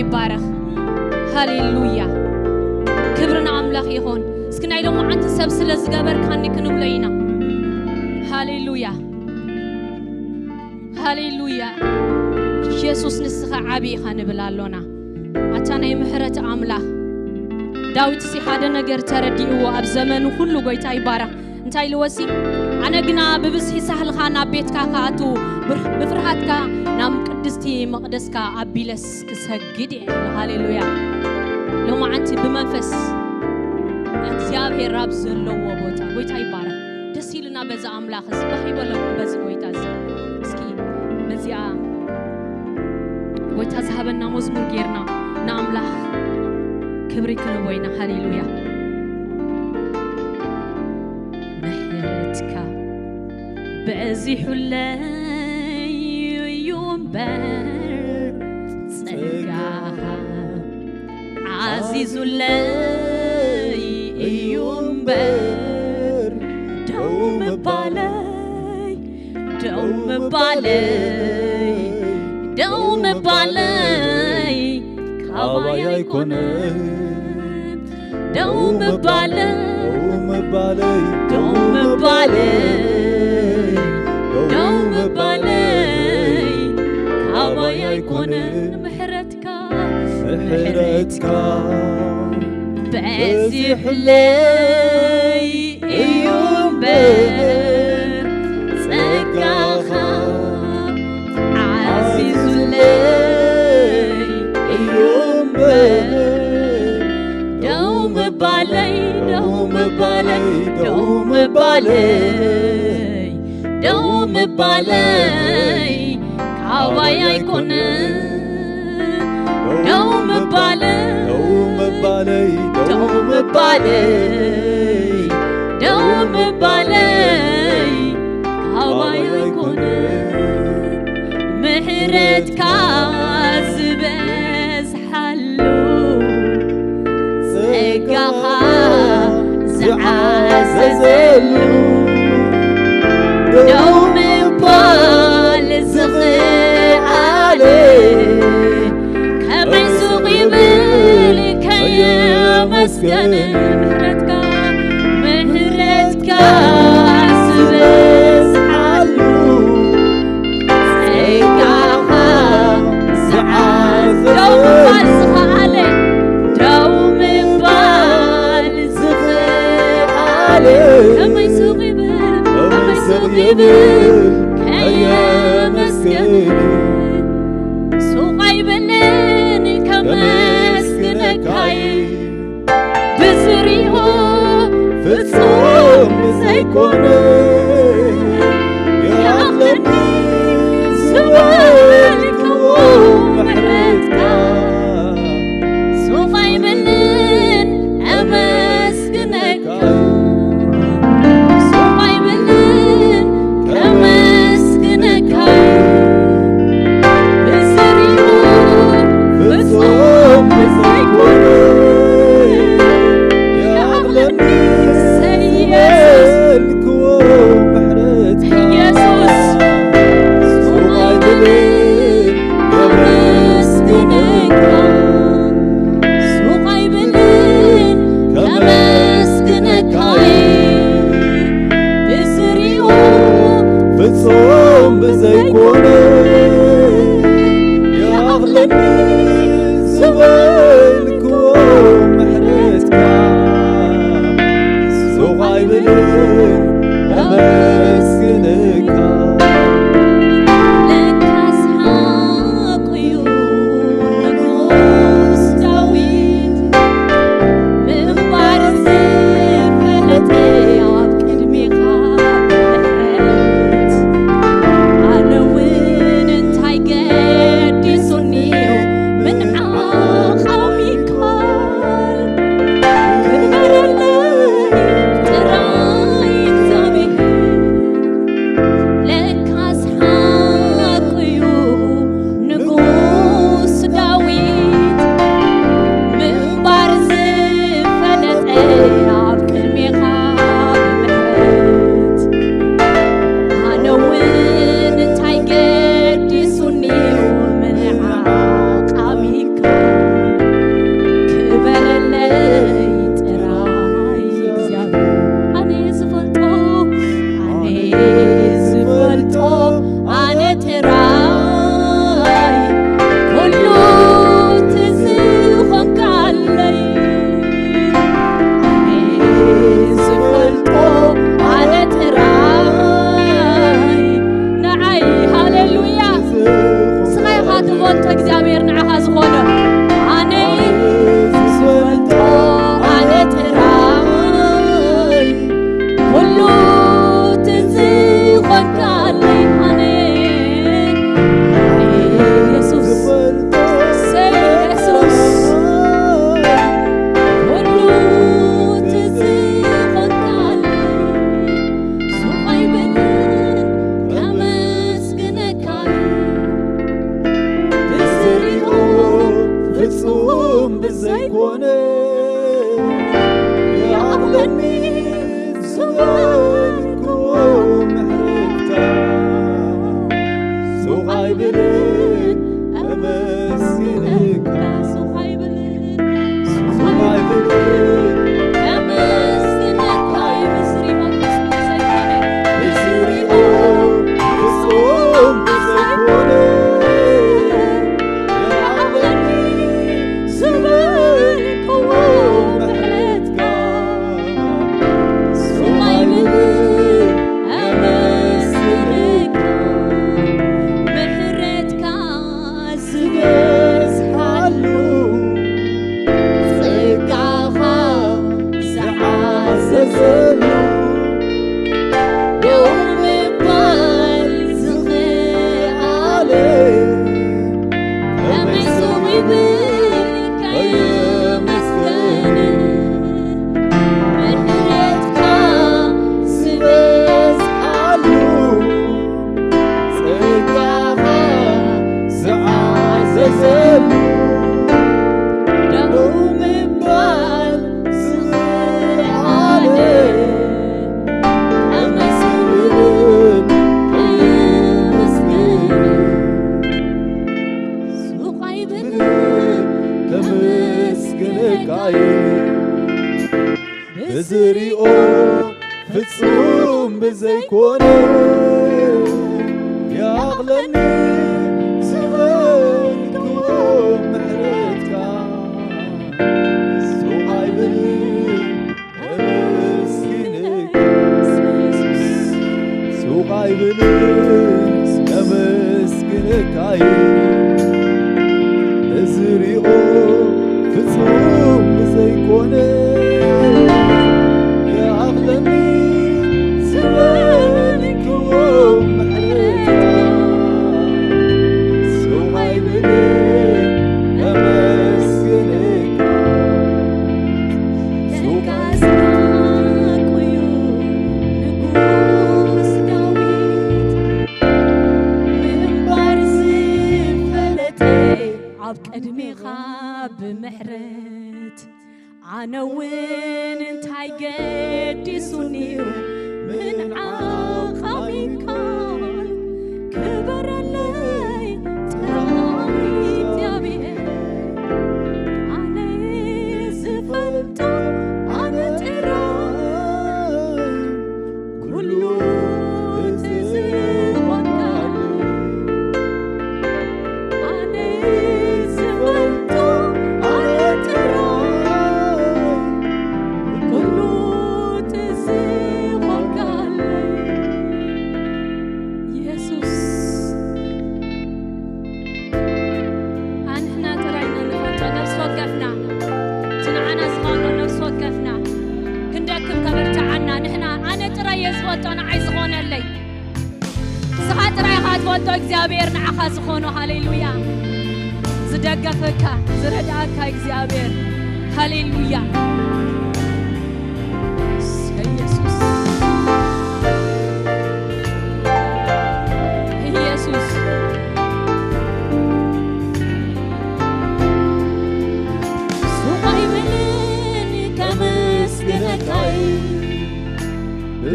ይባረኽ። ሃሌሉያ። ክብሪ ንኣምላኽ ይኹን። እስኪ ናይ ሎማዓንቲ ሰብ ስለ ዝገበርካኒ ክንብሎ ኢና። ሃሌሉያ። ሃሌሉያ። ኢየሱስ ንስኻ ዓቢ ኢኻ ንብል ኣሎና። ኣታ ናይ ምሕረት ኣምላኽ። ዳዊት ሲ ሓደ ነገር ተረዲእዎ ኣብ ዘመኑ ኩሉ ጎይታ ይባረኽ። እንታይ ኢልዎ ሲ? ኣነ ግና ብብዝሒ ሳህልኻ ናብ ቤትካ ክኣቱ ብር-፣ ብፍርሃትካ ናብ ቅድስቲ መቕደስካ ኣቢለስ ክሰግድ እየ። ሃሌሉያ። ሎማዓንቲ ብመንፈስ እግዚኣብሔር ኣብ ዘለዎ ቦታ ጎይታ ይባረኽ። ደስ ኢልና በዛ ኣምላኽ እዚ ባህ ይበለኩም በዚ ጎይታ እዚ። እስኪ በዚኣ ጎይታ ዝሃበና መዝሙር ጌርና ንኣምላኽ ክብሪ ክንቦ ኢና። ሃሌሉያ። ምሕረትካ በዚሑለይ እዩ እምበር ጸጋኻ ዓዚዙለይ እዩ እምበር ደው ምባለይ፣ ደው ምባለይ፣ ደው ምባለይ ካባይ ኣይኮነን። ደው ምባለይ፣ ደው ምባለይ፣ ደው ምባለይ፣ ደው ምባለይ ካባይ ኣይኮነን። ምሕረትካ፣ ምሕረትካ በዚሑለይ እዩ እምበር ጸጋኻ ዓዚዙለይ እዩ እምበር ደው ምባለይ፣ ደው ምባለይ፣ ደው ምባለይ፣ ደው ምባለይ ካባይ ኣይኮነን። ደው ምባለይ፣ ደው ምባለይ፣ ደው ምባለይ፣ ደው ምባለይ ካባይ ኣይኮነን። ምሕረትካ ዝበዝሓሉ ጸጋኻ ዝዓዘዘሉ ደው ምባል ዝኽኣለ ከመይ ሱቕ ይብል ከየመስገነ ምሕረትካ፣ ምሕረትካ ዝበዝሓሉ ጸጋኻ ዝዓዘዘሉ ደው ምባል ዝኽኣለ፣ ደው ምባል ዝኽኣለ ከመይ ሱቕ ይብል፣ ከመይ ሱቕ ይብል ከየመስገነ ሱቕ ኣይብልን ከመስግነካይ ብዝሪኦ ፍጹም ዘይኮነ ይኣኽለኒ ዝበልክዎ ምሕረትካ ሱቕ ኣይብልን ኣመስግነካ ሱቕ ኣይብልን ከመስግነካ ብዝሪኡ ፍጹም ዘይኮነ ይኣኽለኒ ሰየስ ኮነ ይኣኽለኒ ዝበልክዎ ምሕረትካ ሱቕ ኣይብልን ኣመስግነካ። ሱቕ ኣይብልን፣ ሱቕ ኣይብልን ኣመስግነካ። ብዝሪኦ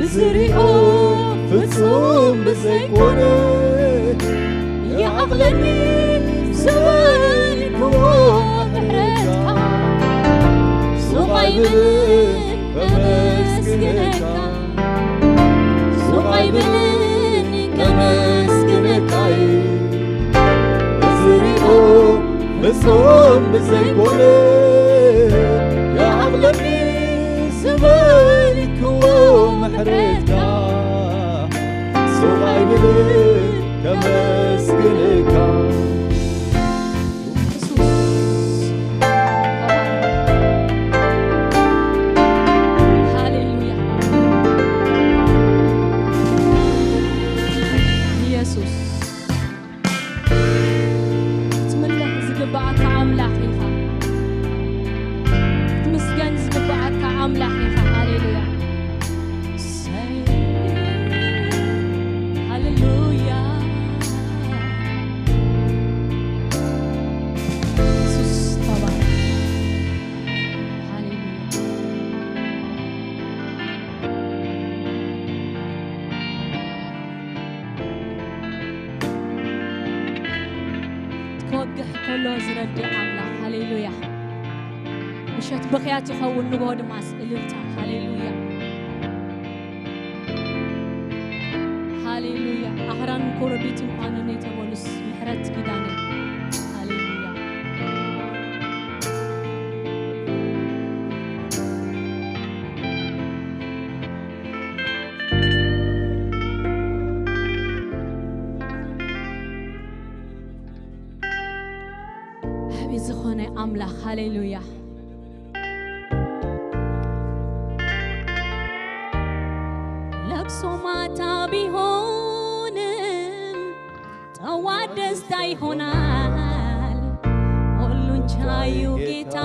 ብዝሪኦ ፍጹም ብዘይኮነ ሎ ዝረድእ ኣምላኽ። ሃሌሉያ። ምሸት ብኽያት ይኸውን፣ ንግሆ ድማ እልልታ። ሃሌሉያ። ሃሌሉያ። ኣኽራን ኮረዲት እንኳን እኔ ተበሉስ ምሕረት ኪዳነ። ሃሌሉያ። ዓቢ ዝኾነ ኣምላኽ። ሃሌሉያ። ለቅሶ ማታ ቢሆንም ጠዋት ደስታ ይሆናል። ሁሉን ቻዩ ጌታ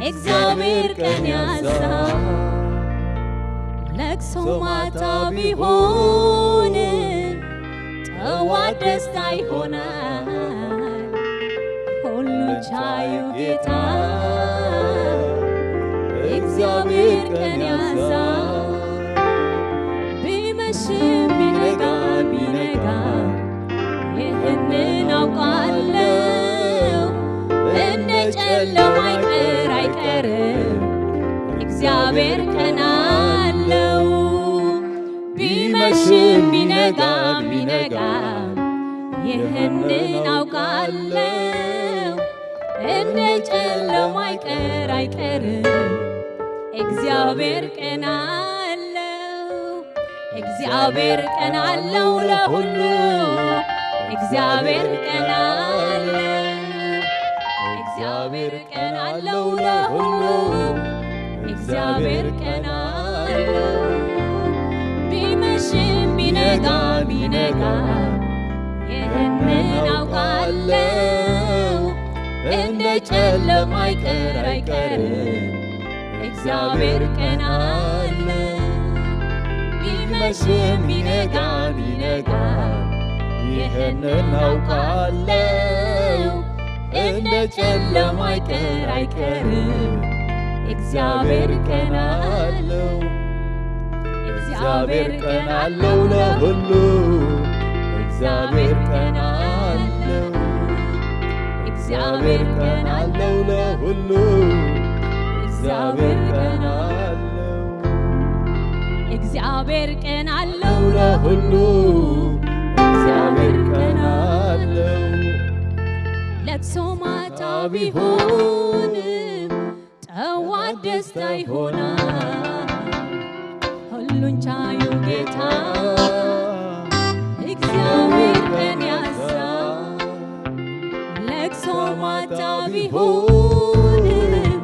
እግዚአብሔር ቀን ያዛል። ለቅሶ ማታ ቢሆንም ጠዋት ደስታ ይሆናል። ሁሉን ቻዩ ጌታ እግዚአብሔር ቀን ያዛል። ቢመሽም ቢነጋ ቢነጋ ይህንን አውቃለሁ፣ እንደ ጨለማ አይቀር አይቀርም፣ እግዚአብሔር ቀን አለው። ቢመሽም ቢነጋ ቢነጋ ይህንን አውቃለሁ፣ እንደ ጨለማ አይቀር አይቀርም፣ እግዚአብሔር ቀን አለው። እግዚአብሔር ቀን አለው ለሁሉ፣ እግዚአብሔር ቀን አለው። እግዚአብሔር ቀን አለው ለሁሉ፣ እግዚአብሔር ቀን አለው። ቢመሽም ቢነጋ ቢነጋ ይህንን አውቃለሁ፣ እንደ ጨለማ አይቀር አይቀርም፣ እግዚአብሔር ቀን አለ። ቢመሽም ቢነጋ ቢነጋ ይህንን አውቃለሁ፣ እንደ ጨለማ አይቀር አይቀርም፣ እግዚአብሔር ቀን አለው። እግዚአብሔር ቀን አለው ለሁሉ፣ እግዚአብሔር ቀን አለው። እግዚአብሔር ቀን አለው ለሁሉ፣ እግዚአብሔር ቀን አለው። እግዚአብሔር ቀን አለው ለሁሉ፣ እግዚአብሔር ቀን አለው። ለቅሶ ማታ ቢሆንም ጠዋት ደስታ ይሆናል። ሁሉን ቻዩ ጌታ እግዚአብሔር ቀን ያዛል። ለቅሶ ማታ ቢሆንም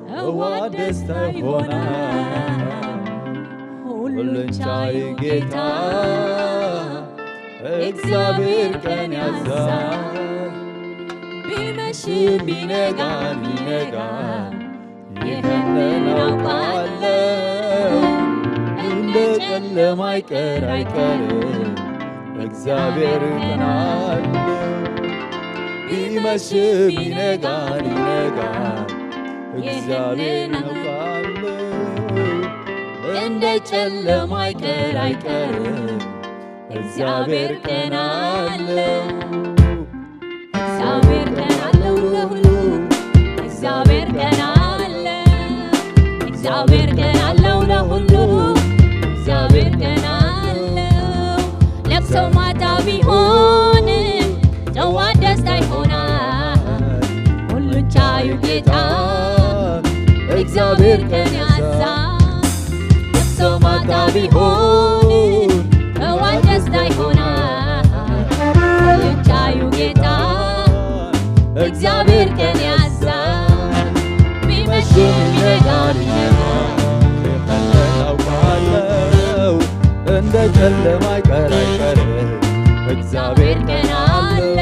ጠዋት ደስታ ይሆናል። ሁሉን ቻዩ ጌታ እግዚአብሔር ቀን ያዛል። ቢመሽም ቢነጋ ቢነጋ ይህንን አውቃለሁ፣ እንደ ጨለማ አይቀር አይቀርም፣ እግዚአብሔር ቀን አለ። ቢመሽም ቢነጋ ቢነጋ እግዚአብሔር አውቃለሁ፣ እንደ ጨለማ አይቀር አይቀርም፣ እግዚአብሔር ቀን አለው። እግዚአብሔር ቀን አለው ለሁሉ፣ እግዚአብሔር ቀን አለ። እግዚአብሔር ቀን አለው ለሁሉ፣ እግዚአብሔር ቀን አለው። ለቅሶ ማታ ቢሆንም ጠዋት ደስታ ይሆናል። ሁሉን ቻዩ ጌታ እግዚአብሔር ቀን ያዛል። ለቅሶ ማታ ቢሆን ጠዋት ደስታ ይሆናል። ሁሉን ቻዩ ጌታ እግዚአብሔር ቀን ያዛል። ቢመሽም ቢነጋ ቢነጋ አውቃለሁ፣ እንደ ጨለማ አይቀር አይቀርም፣ እግዚአብሔር ቀን አለ።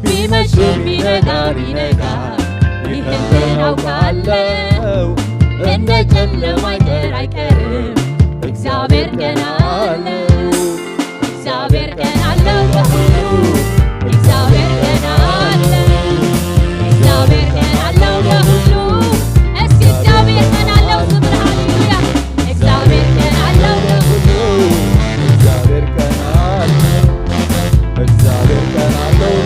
ቢመሽም ቢነጋ ቢነጋ ይህንን አውቃለሁ፣ እንደ ጨለማ አይቀር አይቀርም፣ እግዚአብሔር ቀን አለው። እግዚአብሔር ቀን አለው ለሁሉ፣ እግዚአብሔር ቀን አለው። እግዚአብሔር ቀን አለው ለሁሉ። እስኪ እግዚአብሔር ቀን አለው ዝምር፣ ሃሌሉያ። እግዚአብሔር ቀን አለው ለሁሉ። እግዚአብሔር ቀን አለው። እግዚአብሔር ቀን አለው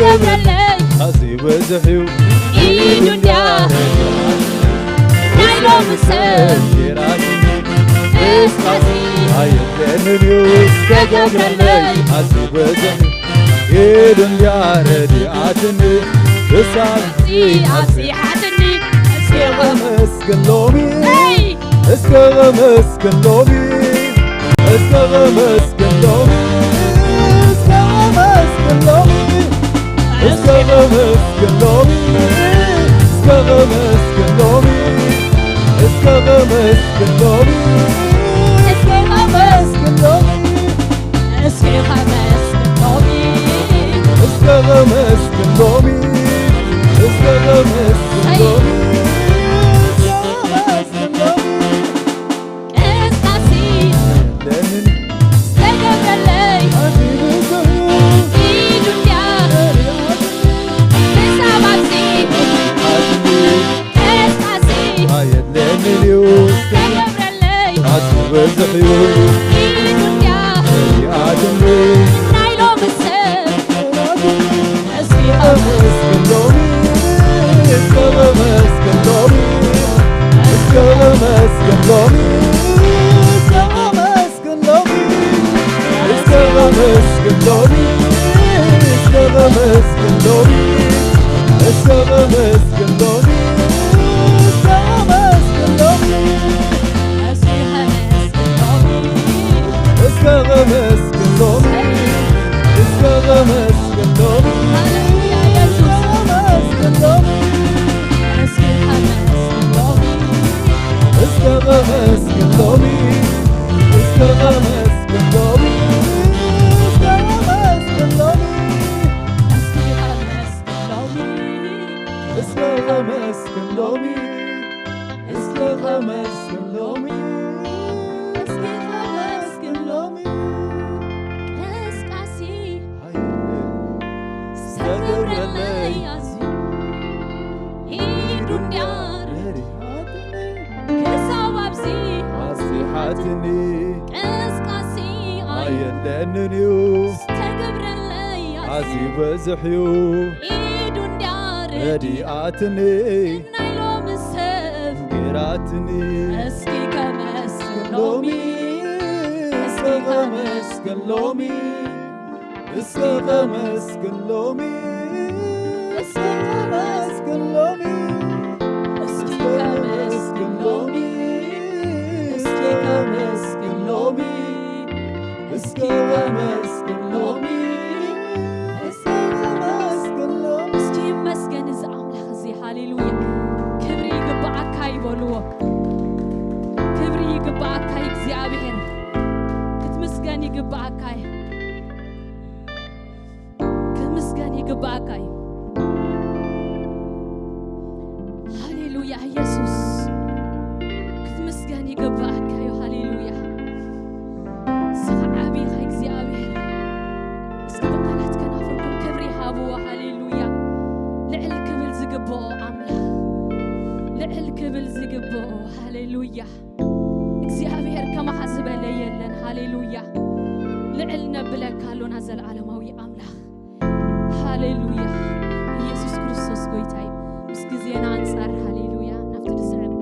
ዝተገብረለይ ኣዝዩ ብዙሕ እዩ። ኢዱ እንድያ ናይ ሎሚ ሰብ ጌራትኒ እስካሲ ኣየድለንን እዩ ዝተገብረለይ ኣዝዩ ብዙሕ እዩ። ኢዱ እንድያ ረዲኣትኒ ክሳብ ኣዚሓትኒ እስኪ ከመስግን ሎሚ እስከ ከመስግን ሎሚ እስከ ከመስግን ሎሚ እስከ ከመስግን ሎሚ እስከ ከመስግን ሎሚ እስከ ከመስግን ሎሚ እስከ ከመስግን ሎሚ እስከ ከመስግን ሎሚ እስኪ ከመስግን ሎሚ እስከ ከመስግን ሎሚ እስከ ከመስግን ሎሚ እስከ ከመስግን ሎሚ እስካሲ ለምን ዝተገብረለይ ኣዚዙ ኢዱ እንድያ ክሳብ ኣብዚ ኣዝዩ እስካሲ ኣየድለንን እዩ ዝተገብረለይ ኣዝዩ ብዙሕ እዩ ኢዱ እንድያ ኣድምሪ ናይ ሎሚ ሰብ እስኪ ከመስግን ሎሚ እስከ ከመስግን ሎሚ እስከ ከመስግን ሎሚ እስከ ከመስግን ሎሚ እስከ ከመስግን ሎሚ እስከ ከመስግን ሎሚ እስከ ከመስግን ሎሚ እስከ ከመስግን ሎሚ እስኪ ከመስግን ሎሚ እስከ ከመስግን ሎሚ እስከ ከመስግን ሎሚ ሃሌሉያ ኢየሱስ እስከ ከመስግን ሎሚ እስኪ ከመስግን ሎሚ እስከ ከመስግን ሎሚ እስከ ከመስግን ሎሚ እስከ ከመስግን ሎሚ እስኪ የለንን እዩ ዝተገብረለይ ኣዝዩ በዝሕ እዩ ኢዱ እንዲያረድ ረዲኣትኒ ናይ ሎሚ ሰብ ጌራትኒ እስኪ ከመስግን ሎሚ ሎሚ እስኪ ከመስግን ሎሚ እስኪ ከመስግን ሎሚ እስኪ ከመስግን ሎሚ እስኪ ከመስግን ሎሚ እስኪ ከመስግን ሎሚ እስኪ ከመስግን ሎሚ እስኪ ከመስግን ሎሚ እስኪ ይመስገን እዚ ኣምላኽ እዚ ሃሌሉያ ክብሪ ይግባኣካ ይበልዎ ክብሪ ይግባኣካ እግዚኣብሔር ክትምስገን ይግባኣካ እዩ ክምስገን ይግባኣካ እዩ ሃሌሉያ ኢየሱስ ክትምስገን ይግባኣካ እዩ ሃሌሉያ ስኻ ዓብኻ እግዚኣብሔር እስኪ ብቃላት ከናፍርኩም ክብሪ ሃብዎ ሃሌሉያ ልዕል ክብል ዝግብኦ ኣምላኽ ልዕል ክብል ዝግብኦ ሃሌሉያ እግዚኣብሔር ከማኻ ዝበለ የለን ሃሌሉያ ልዕል ነብለካ ኣሎና ዘለዓለማዊ ኣምላኽ ሃሌሉያ ኢየሱስ ክርስቶስ ጎይታ እዩ ምስ ግዜና ኣንጻር ሃሌሉያ ናብቲ ድስዕብ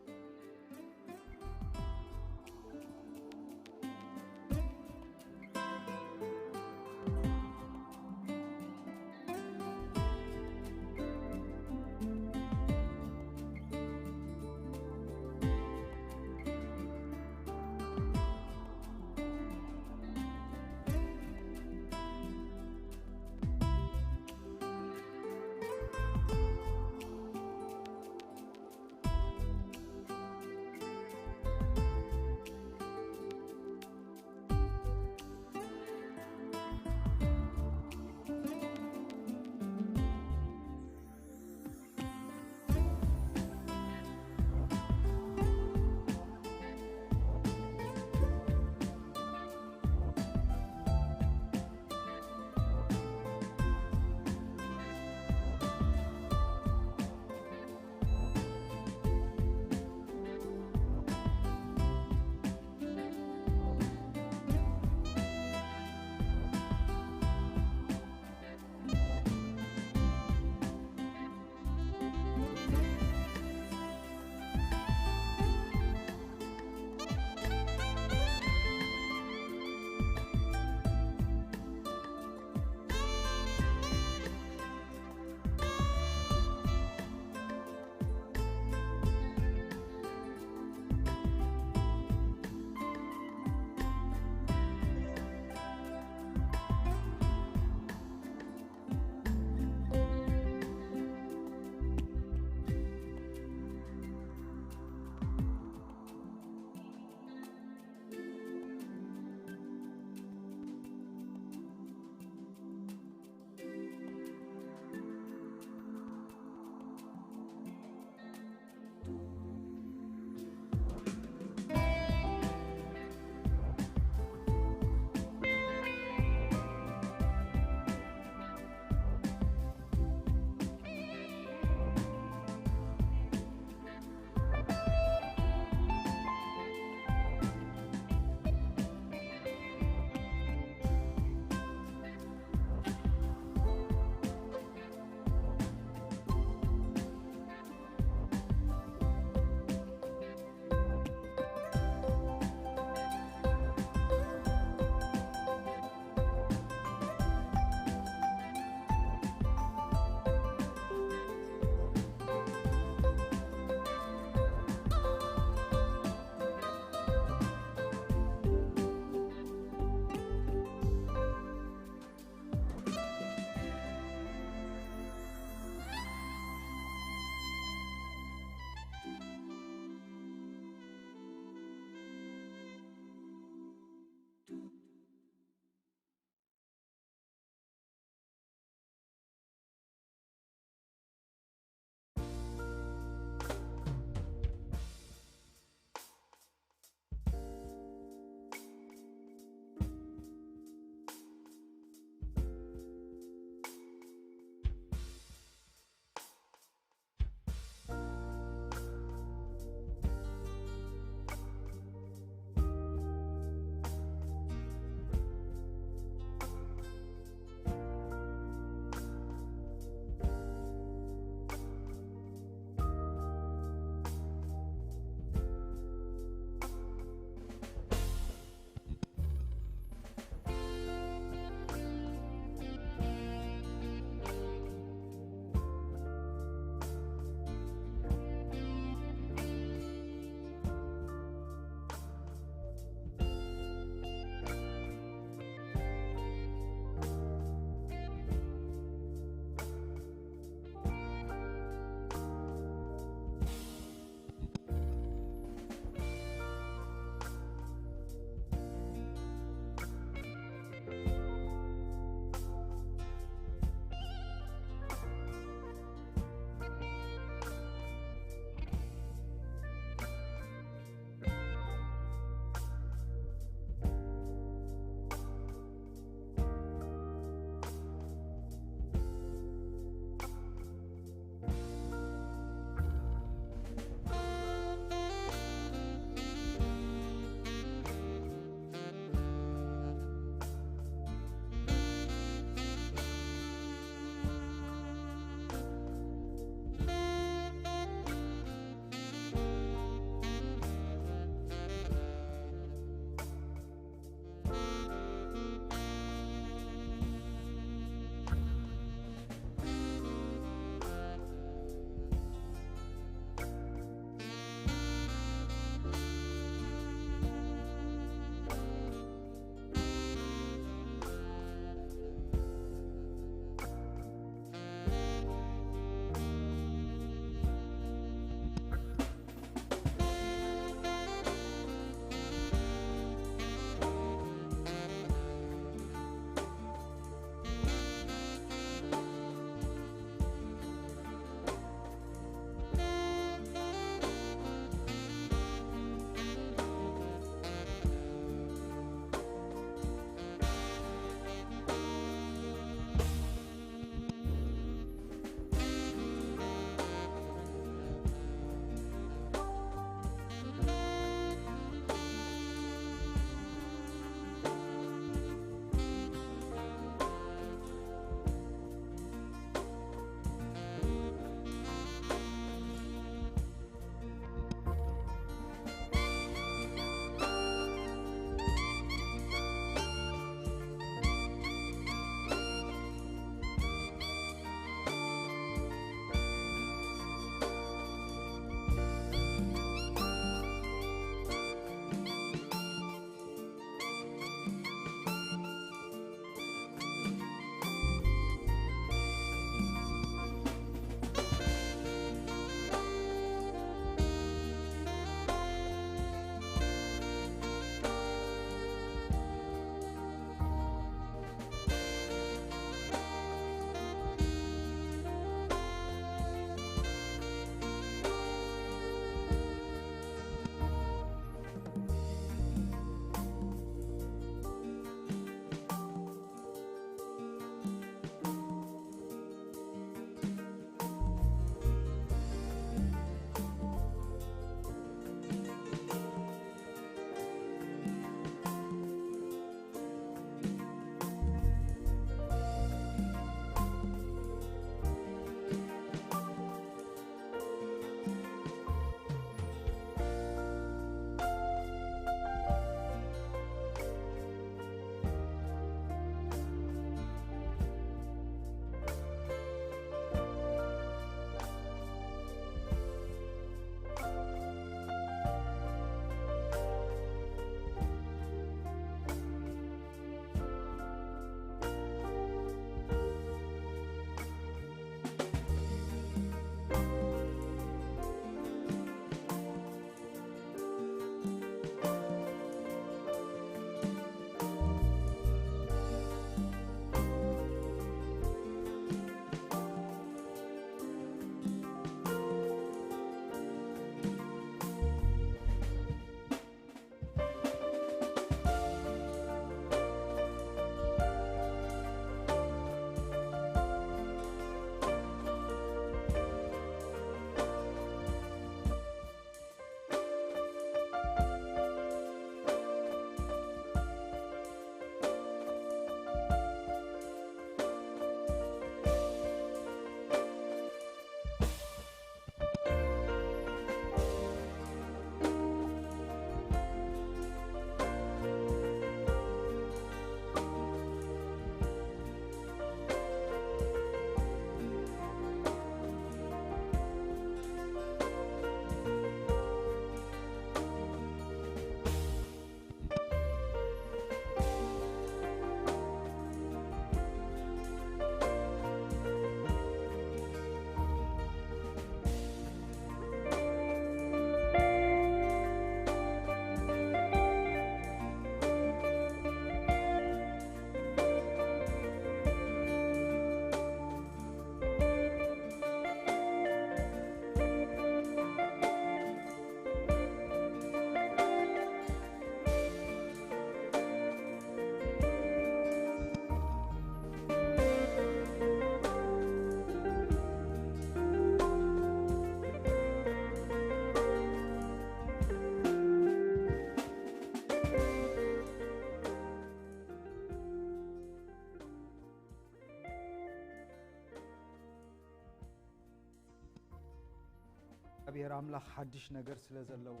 ኣምላኽ ሓድሽ ነገር ስለ ዘለዎ፣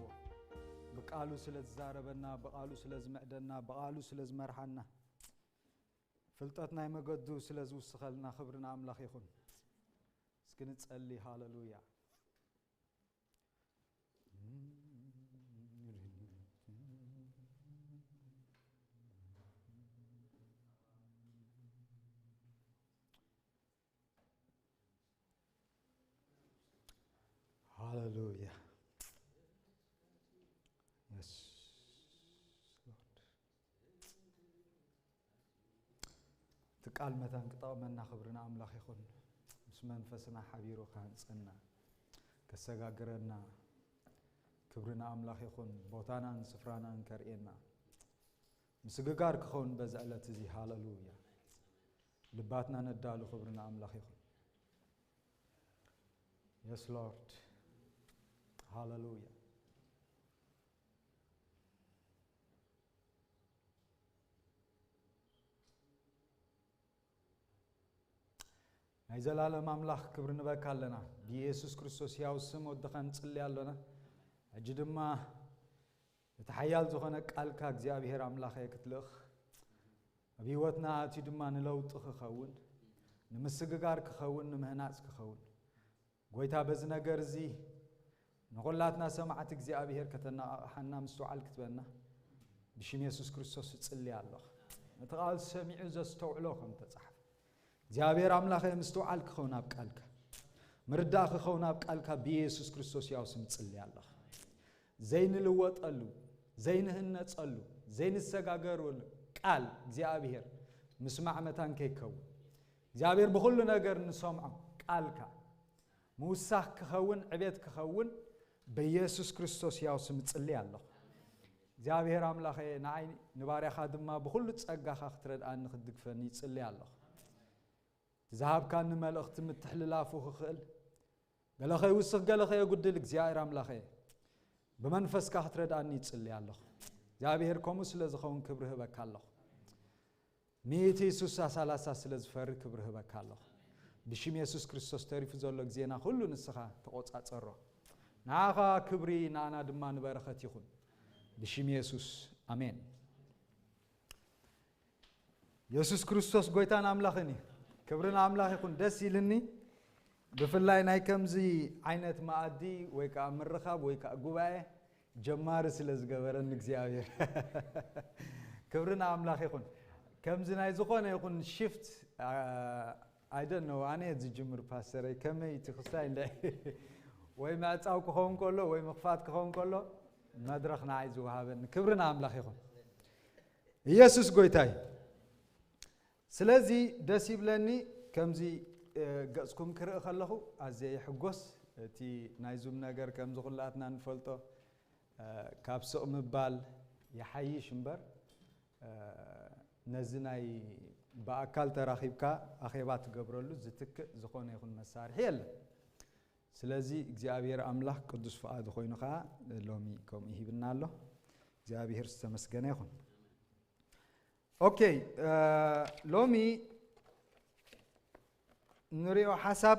ብቃሉ ስለ ዝዛረበና፣ ብቃሉ ስለ ዝምዕደና፣ ብቃሉ ስለ ዝመርሓና፣ ፍልጠት ናይ መገዱ ስለ ዝውስኸልና፣ ክብሪ ንኣምላኽ ይኹን። እስኪ ንጸሊ። ሃሌሉያ። ሃሌሉያ። የስ ሎርድ። እቲ ቃል መታን ክጠቕመና ክብሪ ንኣምላኽ ይኹን። ምስ መንፈስና ሓቢሩ ክሃንጸና፣ ከሰጋግረና፣ ክብሪ ንኣምላኽ ይኹን። ቦታናን ስፍራናን ከርእየና፣ ምስግጋር ክኸውን በዚ ዕለት እዚ። ሃሌሉያ። ልባትና ነዳሉ። ክብሪ ንኣምላኽ ይኹን። የስ ሎርድ። ሃሌሉያ። ናይ ዘላለም ኣምላኽ ክብሪ ንበካ ኣለና። ብኢየሱስ ክርስቶስ ሕያው ስም ወድኻ ንጽሊ ኣሎና። ሕጂ ድማ እቲ ሓያል ዝኾነ ቃልካ እግዚኣብሔር ኣምላኸ ክትልእኽ፣ ኣብ ህይወትና ኣትዩ ድማ ንለውጢ ክኸውን፣ ንምስግጋር ክኸውን፣ ንምህናጽ ክኸውን፣ ጎይታ በዚ ነገር እዚ ንኹላትና ሰማዕቲ እግዚኣብሔር ከተነቓቕሓና ምስትውዓል ክትበና ብሽም የሱስ ክርስቶስ እጽሊ ኣለኹ። ነቲ ቃል ሰሚዑ ዘስተውዕሎ ከም ተጻሕፈ፣ እግዚኣብሔር ኣምላኸ ምስትውዓል ክኸውን ኣብ ቃልካ፣ ምርዳእ ክኸውን ኣብ ቃልካ ብየሱስ ክርስቶስ ያው ስም እጽሊ ኣለኹ። ዘይንልወጠሉ፣ ዘይንህነጸሉ፣ ዘይንሰጋገረሉ ቃል እግዚኣብሔር ምስማዕ መታን ከይከውን፣ እግዚኣብሔር ብኹሉ ነገር ንሰምዖ ቃልካ ምውሳኽ ክኸውን፣ ዕቤት ክኸውን በየሱስ ክርስቶስ ያው ስም እጽሊ ኣለኹ። እግዚኣብሔር ኣምላኸ ንዓይ ንባርያኻ ድማ ብኹሉ ጸጋኻ ክትረድኣኒ ክትድግፈኒ ይጽሊ ኣለኹ። እቲ ዝሃብካኒ መልእኽቲ ምትሕልላፉ ክኽእል፣ ገለ ከይውስኽ ገለ ከየጉድል እግዚኣብሔር ኣምላኸ ብመንፈስካ ክትረድኣኒ ይጽሊ ኣለኹ። እግዚኣብሔር ከምኡ ስለ ዝኸውን ክብሪ ህበካ ኣለኹ። ሚእቲ ስሳ ሰላሳ ስለ ዝፈሪ ክብሪ ህበካ ኣለኹ። ብሽም የሱስ ክርስቶስ ተሪፉ ዘሎ ግዜና ኩሉ ንስኻ ተቆጻጸሮ። ንዓኻ ክብሪ፣ ንኣና ድማ ንበረኸት ይኹን። ብሽም የሱስ ኣሜን። የሱስ ክርስቶስ ጎይታን ኣምላኽን እዩ። ክብሪ ንኣምላኽ ይኹን። ደስ ኢልኒ። ብፍላይ ናይ ከምዚ ዓይነት መኣዲ ወይ ከዓ ምርኻብ ወይ ከዓ ጉባኤ ጀማሪ ስለ ዝገበረኒ እግዚኣብሔር ክብሪ ንኣምላኽ ይኹን። ከምዚ ናይ ዝኾነ ይኹን ሽፍት፣ I don't know፣ ኣነ እየ ዝጅምር ፓስተረይ፣ ከመይ እቲ ክስታይ እንደ ወይ ምዕጻው ክኸውን ከሎ ወይ ምኽፋት ክኸውን ከሎ መድረኽ ንዓይ ዝወሃበኒ። ክብሪ ንኣምላኽ ይኹን። ኢየሱስ ጎይታ እዩ። ስለዚ ደስ ይብለኒ። ከምዚ ገጽኩም ክርኢ ከለኹ ኣዝየ ይሕጎስ። እቲ ናይ ዙም ነገር ከምዚ ኩላትና ንፈልጦ ካብ ስቕ ምባል ይሓይሽ እምበር፣ ነዚ ናይ ብኣካል ተራኺብካ ኣኼባ ትገብረሉ ዝትክእ ዝኾነ ይኹን መሳርሒ የለን። ስለዚ እግዚኣብሔር ኣምላኽ ቅዱስ ፍቓዱ ኮይኑ ኸዓ ሎሚ ከምኡ ሂብና ኣሎ። እግዚኣብሔር ዝተመስገነ ይኹን። ኦኬ፣ ሎሚ ንሪኦ ሓሳብ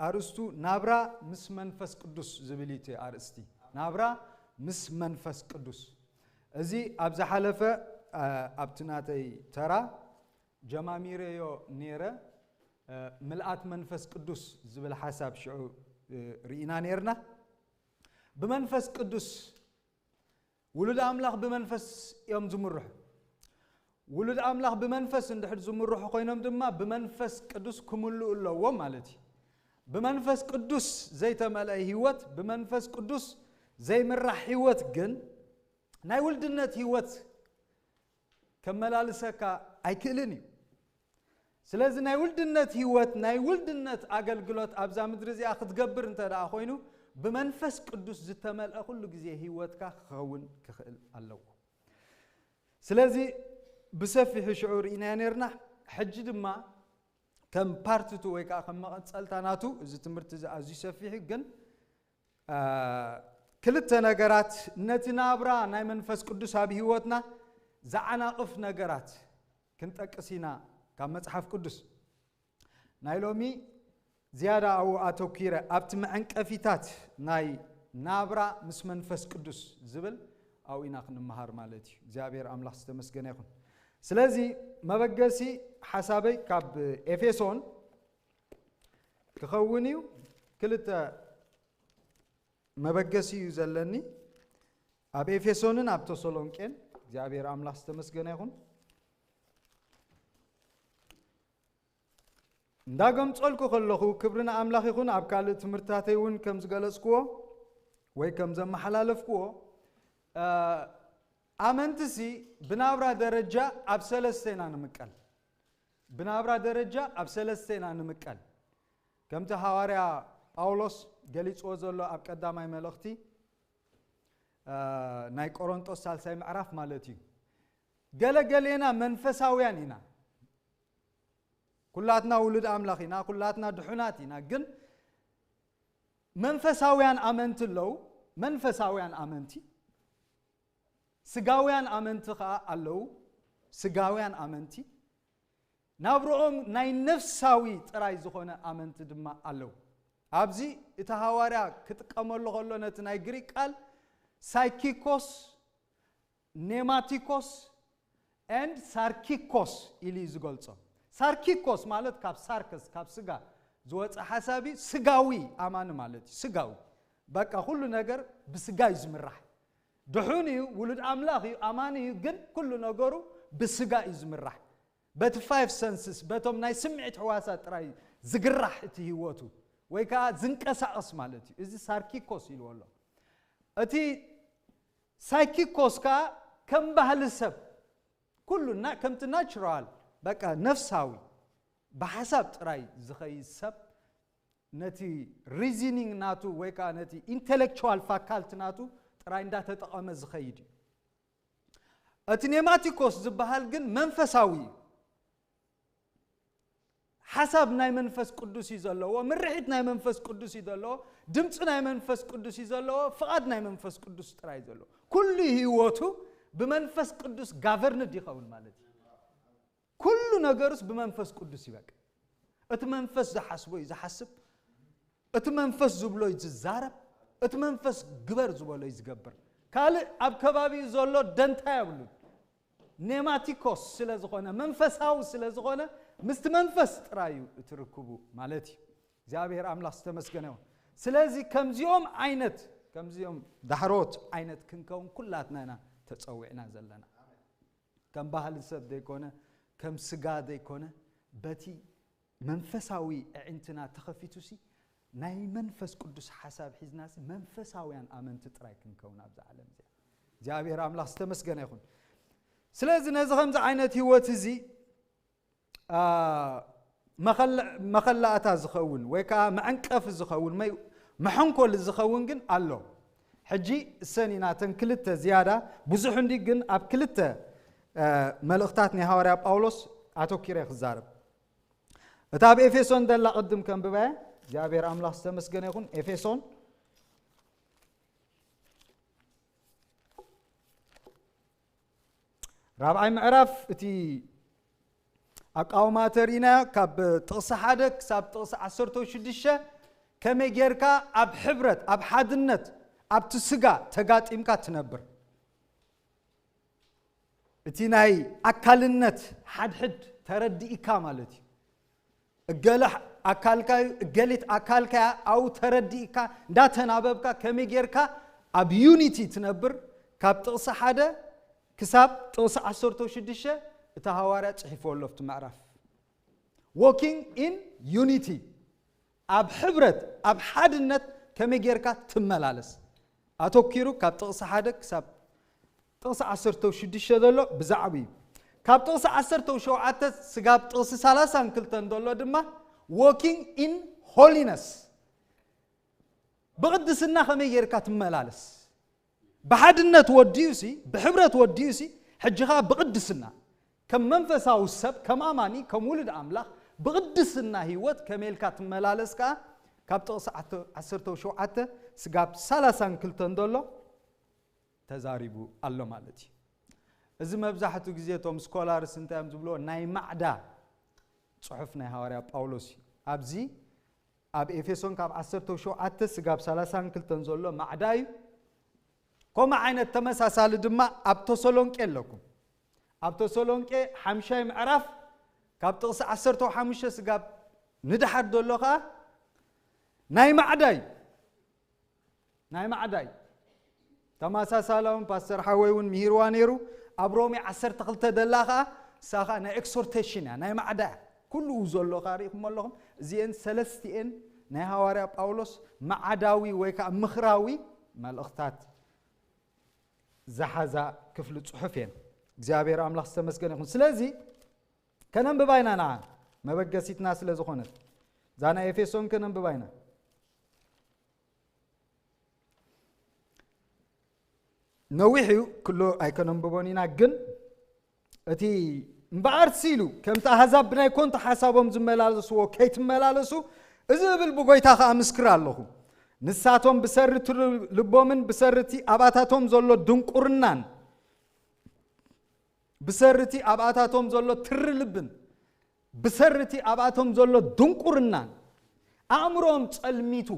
ኣርእስቱ ናብራ ምስ መንፈስ ቅዱስ ዝብል እዩ እቲ ኣርእስቲ። ናብራ ምስ መንፈስ ቅዱስ። እዚ ኣብ ዝሓለፈ ኣብቲ ናተይ ተራ ጀማሚረዮ ነይረ። ምልኣት መንፈስ ቅዱስ ዝብል ሓሳብ ሽዑ ርኢና ነይርና። ብመንፈስ ቅዱስ ውሉድ ኣምላኽ ብመንፈስ እዮም ዝምርሑ። ውሉድ ኣምላኽ ብመንፈስ እንድሕር ዝምርሑ ኮይኖም ድማ ብመንፈስ ቅዱስ ክምልኡ ኣለዎም ማለት እዩ። ብመንፈስ ቅዱስ ዘይተመልአ ህይወት፣ ብመንፈስ ቅዱስ ዘይምራሕ ህይወት ግን ናይ ውልድነት ህይወት ከመላልሰካ ኣይክእልን እዩ። ስለዚ ናይ ውልድነት ህይወት፣ ናይ ውልድነት ኣገልግሎት ኣብዛ ምድሪ እዚኣ ክትገብር እንተ ደኣ ኮይኑ ብመንፈስ ቅዱስ ዝተመልአ ኩሉ ግዜ ህይወትካ ክኸውን ክኽእል ኣለዎ። ስለዚ ብሰፊሑ ሽዑ ርኢናዮ ነርና። ሕጂ ድማ ከም ፓርት ቱ ወይ ከዓ ከም መቐጸልታ ናቱ፣ እዚ ትምህርቲ እዚ ኣዝዩ ሰፊሕ እዩ፣ ግን ክልተ ነገራት ነቲ ናብራ ናይ መንፈስ ቅዱስ ኣብ ህይወትና ዝዓናቕፍ ነገራት ክንጠቅስ ኢና ካብ መጽሓፍ ቅዱስ። ናይ ሎሚ ዝያዳ ኣብኡ ኣተኲረ ኣብቲ መዐንቀፊታት ናይ ናብራ ምስ መንፈስ ቅዱስ ዝብል ኣብኡ ኢና ክንመሃር ማለት እዩ። እግዚኣብሔር ኣምላኽ ዝተመስገነ ይኹን። ስለዚ መበገሲ ሓሳበይ ካብ ኤፌሶን ክኸውን እዩ። ክልተ መበገሲ እዩ ዘለኒ፣ ኣብ ኤፌሶንን ኣብ ተሰሎንቄን። እግዚኣብሔር ኣምላኽ ዝተመስገነ ይኹን። እንዳገምጸልኩ ከለኹ ክብሪ ንኣምላኽ ይኹን። ኣብ ካልእ ትምህርትታተይ እውን ከም ዝገለጽክዎ ወይ ከም ዘመሓላለፍክዎ፣ እ፣ ኣመንትሲ ብናብራ ደረጃ ኣብ ሰለስተ ኢና ንምቀል። ብናብራ ደረጃ ኣብ ሰለስተ ኢና ንምቀል። ከምቲ ሃዋርያ ጳውሎስ ገሊጽዎ ዘሎ ኣብ ቀዳማይ መልእኽቲ፣ እ፣ ናይ ቆሮንጦስ ሳልሳይ ምዕራፍ ማለት እዩ። ገለ ገሌና መንፈሳውያን ኢና። ኩላትና ውሉድ ኣምላኽ ኢና፣ ኩላትና ድሑናት ኢና። ግን መንፈሳውያን ኣመንቲ ኣለዉ፣ መንፈሳውያን ኣመንቲ። ስጋውያን ኣመንቲ ኸኣ ኣለዉ፣ ስጋውያን ኣመንቲ። ናብርኦም ናይ ነፍሳዊ ጥራይ ዝኾነ ኣመንቲ ድማ ኣለዉ። ኣብዚ እቲ ሃዋርያ ክጥቀመሉ ከሎ ነቲ ናይ ግሪክ ቃል ሳይኪኮስ፣ ኔማቲኮስ ኤንድ ሳርኪኮስ ኢሉ እዩ ዝገልጾ። ሳርኪኮስ ማለት ካብ ሳርከስ፣ ካብ ስጋ ዝወጸ ሓሳብ እዩ። ስጋዊ ኣማኒ ማለት እዩ። ስጋዊ፣ በቃ ኩሉ ነገር ብስጋ እዩ ዝምራሕ። ድሑን እዩ፣ ውሉድ ኣምላኽ እዩ፣ ኣማኒ እዩ፣ ግን ኩሉ ነገሩ ብስጋ እዩ ዝምራሕ። በቲ ፋይቭ ሰንስስ፣ በቶም ናይ ስምዒት ሕዋሳት ጥራይ ዝግራሕ እቲ ህይወቱ፣ ወይ ከዓ ዝንቀሳቐስ ማለት እዩ። እዚ ሳርኪኮስ ኢልዎ ኣሎ። እቲ ሳይኪኮስ ከኣ ከም ባህሊ ሰብ፣ ኩሉ ና-፣ ከምቲ ናቹራል፣ በቃ ነፍሳዊ፣ ብሓሳብ ጥራይ ዝኸይድ ሰብ፣ ነቲ ሪዝኒንግ ናቱ ወይ ከኣ ነቲ ኢንተሌክቹዋል ፋካልቲ ናቱ ጥራይ እንዳተጠቐመ ዝኸይድ እዩ። እቲ ኔማቲኮስ ዝበሃል ግን መንፈሳዊ እዩ። ሓሳብ ናይ መንፈስ ቅዱስ እዩ ዘለዎ፣ ምርሒት ናይ መንፈስ ቅዱስ እዩ ዘለዎ፣ ድምፂ ናይ መንፈስ ቅዱስ እዩ ዘለዎ፣ ፍቓድ ናይ መንፈስ ቅዱስ ጥራይ እዩ ዘለዎ። ኩሉ ህይወቱ ብመንፈስ ቅዱስ ጋቨርንድ ይኸውን ማለት እዩ። ኩሉ ነገሩስ ብመንፈስ ቅዱስ እዩ። በቃ እቲ መንፈስ ዝሓስቦ እዩ ዝሓስብ፣ እቲ መንፈስ ዝብሎ እዩ ዝዛረብ፣ እቲ መንፈስ ግበር ዝበሎ እዩ ዝገብር። ካልእ ኣብ ከባቢኡ ዘሎ ደንታ የብሉን። ኔማቲኮስ ስለ ዝኾነ፣ መንፈሳዊ ስለ ዝኾነ፣ ምስቲ መንፈስ ጥራይ እዩ እቲ ርክቡ ማለት እዩ። እግዚኣብሔር ኣምላኽ ዝተመስገነ ይኹን። ስለዚ ከምዚኦም ዓይነት፣ ከምዚኦም ዳሕሮት ዓይነት ክንከውን ኩላትና ኢና ተጸዊዕና ዘለና። ከም ባህሊ ሰብ ዘይኮነ፣ ከም ስጋ ዘይኮነ፣ በቲ መንፈሳዊ ኣዒንትና ተኸፊቱሲ፣ ናይ መንፈስ ቅዱስ ሓሳብ ሒዝናሲ መንፈሳውያን ኣመንቲ ጥራይ ክንከውን ኣብዛ ዓለም እዚኣ። እግዚኣብሔር ኣምላኽ ዝተመስገነ ይኹን። ስለዚ ነዚ ከምዚ ዓይነት ህይወት እዚ፣ አ፣ መኸለ-፣ መኸላእታ ዝኸውን ወይ ከዓ መዐንቀፊ ዝኸውን፣ መይ-፣ መሐንኮሊ ዝኸውን ግን ኣሎ። ሕጂ እሰን ኢና እተን ክልተ ዝያዳ፣ ብዙሕ እንዲ ግን ኣብ ክልተ፣ አ፣ መልእኽታት ናይ ሃዋርያ ጳውሎስ ኣተኪረ ክዛረብ። እታ ኣብ ኤፌሶን ዘላ ቅድም ከንብበ። እግዚኣብሔር ኣምላኽ ዝተመስገነ ይኹን። ኤፌሶን ራብዓይ ምዕራፍ፣ እቲ ኣቃውማ ተርኢና ካብ ጥቕሲ ሓደ ክሳብ ጥቕሲ ዓሰርተ ሽዱሽተ ከመይ ጌርካ ኣብ ሕብረት፣ ኣብ ሓድነት፣ ኣብቲ ስጋ ተጋጢምካ ትነብር። እቲ ናይ ኣካልነት ሓድሕድ ተረዲእካ ማለት እዩ። እገለ ኣካልካ እዩ፣ እገሊት ኣካልካ እያ፣ ኣው ተረዲእካ፣ እንዳተናበብካ ከመይ ጌርካ ኣብ ዩኒቲ ትነብር። ካብ ጥቕሲ ሓደ ክሳብ ጥቕሲ ዓሰርተ ሽዱሽተ እቲ ሃዋርያ ጽሒፉ ኣሎ ኣብቲ ምዕራፍ። Walking in unity፣ ኣብ ሕብረት፣ ኣብ ሓድነት ከመይ ጌርካ ትመላለስ። ኣተኪሩ ካብ ጥቕሲ ሓደ ክሳብ ጥቕሲ ዓሰርተ ሽዱሽተ ዘሎ ብዛዕባ እዩ። ካብ ጥቕሲ ዓሰርተ ሸውዓተ ስጋብ ጥቕሲ ሰላሳን ክልተን ዘሎ ድማ walking in holiness፣ ብቕድስና ከመይ ጌርካ ትመላለስ። ብሓድነት ወዲኡሲ፣ ብሕብረት ወዲኡሲ፣ ሕጂ ኸኣ ብቕድስና፣ ከም መንፈሳዊ ሰብ፣ ከም ኣማኒ፣ ከም ውሉድ ኣምላኽ፣ ብቕድስና ህይወት ከመይ ኢልካ ትመላለስ ከኣ፣ ካብ ጥቕሲ ዓተ-፣ ዓሰርተ ሸውዓተ ስጋብ ሰላሳን ክልተን ዘሎ ተዛሪቡ ኣሎ ማለት እዩ። እዚ መብዛሕትኡ ግዜ እቶም ስኮላርስ እንታይ እዮም ዝብልዎ? ናይ ማዕዳ ጽሑፍ ናይ ሃዋርያ ጳውሎስ እዩ። ኣብዚ ኣብ ኤፌሶን ካብ ዓሰርተ ሸውዓተ ስጋብ ሰላሳን ክልተን ዘሎ ማዕዳ እዩ። ከምኡ ዓይነት ተመሳሳሊ ድማ ኣብ ተሰሎንቄ ኣለኩም። ኣብ ተሰሎንቄ ሓምሻይ ምዕራፍ ካብ ጥቕሲ ዓሰርተ ሓሙሽተ ስጋብ ንድሓር ዘሎ ኸዓ ናይ ማዕዳ እዩ። ናይ ማዕዳ እዩ። ተመሳሳሊ እውን ፓስተር ሓወይ እውን ምሂርዋ ነይሩ። ኣብ ሮሜ ዓሰርተ ክልተ ደላ ኸዓ ንሳ ኸዓ ናይ ኤክሶርቴሽን እያ፣ ናይ ማዕዳ እያ። ኩሉ ዘሎ ኸዓ ርኢኹም ኣለኹም። እዚኤን ሰለስቲኤን ናይ ሃዋርያ ጳውሎስ ማዕዳዊ ወይ ከዓ ምኽራዊ መልእኽታት ዝሓዛ ክፍሊ ጽሑፍ እየን። እግዚኣብሔር ኣምላኽ ዝተመስገነ ይኹን። ስለዚ ከነንብባ ኢና ንዓ፣ መበገሲትና ስለ ዝኾነት እዛ ናይ ኤፌሶን ከነንብባ ኢና። ነዊሕ እዩ፣ ክሎ ኣይከነንብቦን ኢና። ግን እቲ እምበኣርሲ ኢሉ ከምቲ ኣህዛብ ብናይ ኮንቶ ሓሳቦም ዝመላለስዎ ከይትመላለሱ፣ እዚ እብል ብጎይታ ኸኣ ምስክር ኣለኹ። ንሳቶም ብሰሪ ትሪ ልቦምን ብሰሪ እቲ ኣብኣታቶም ዘሎ ድንቁርናን፣ ብሰሪ እቲ ኣብኣታቶም ዘሎ ትሪ ልብን፣ ብሰሪ እቲ ኣብኣቶም ዘሎ ድንቁርናን ኣእምሮኦም ጸልሚቱ።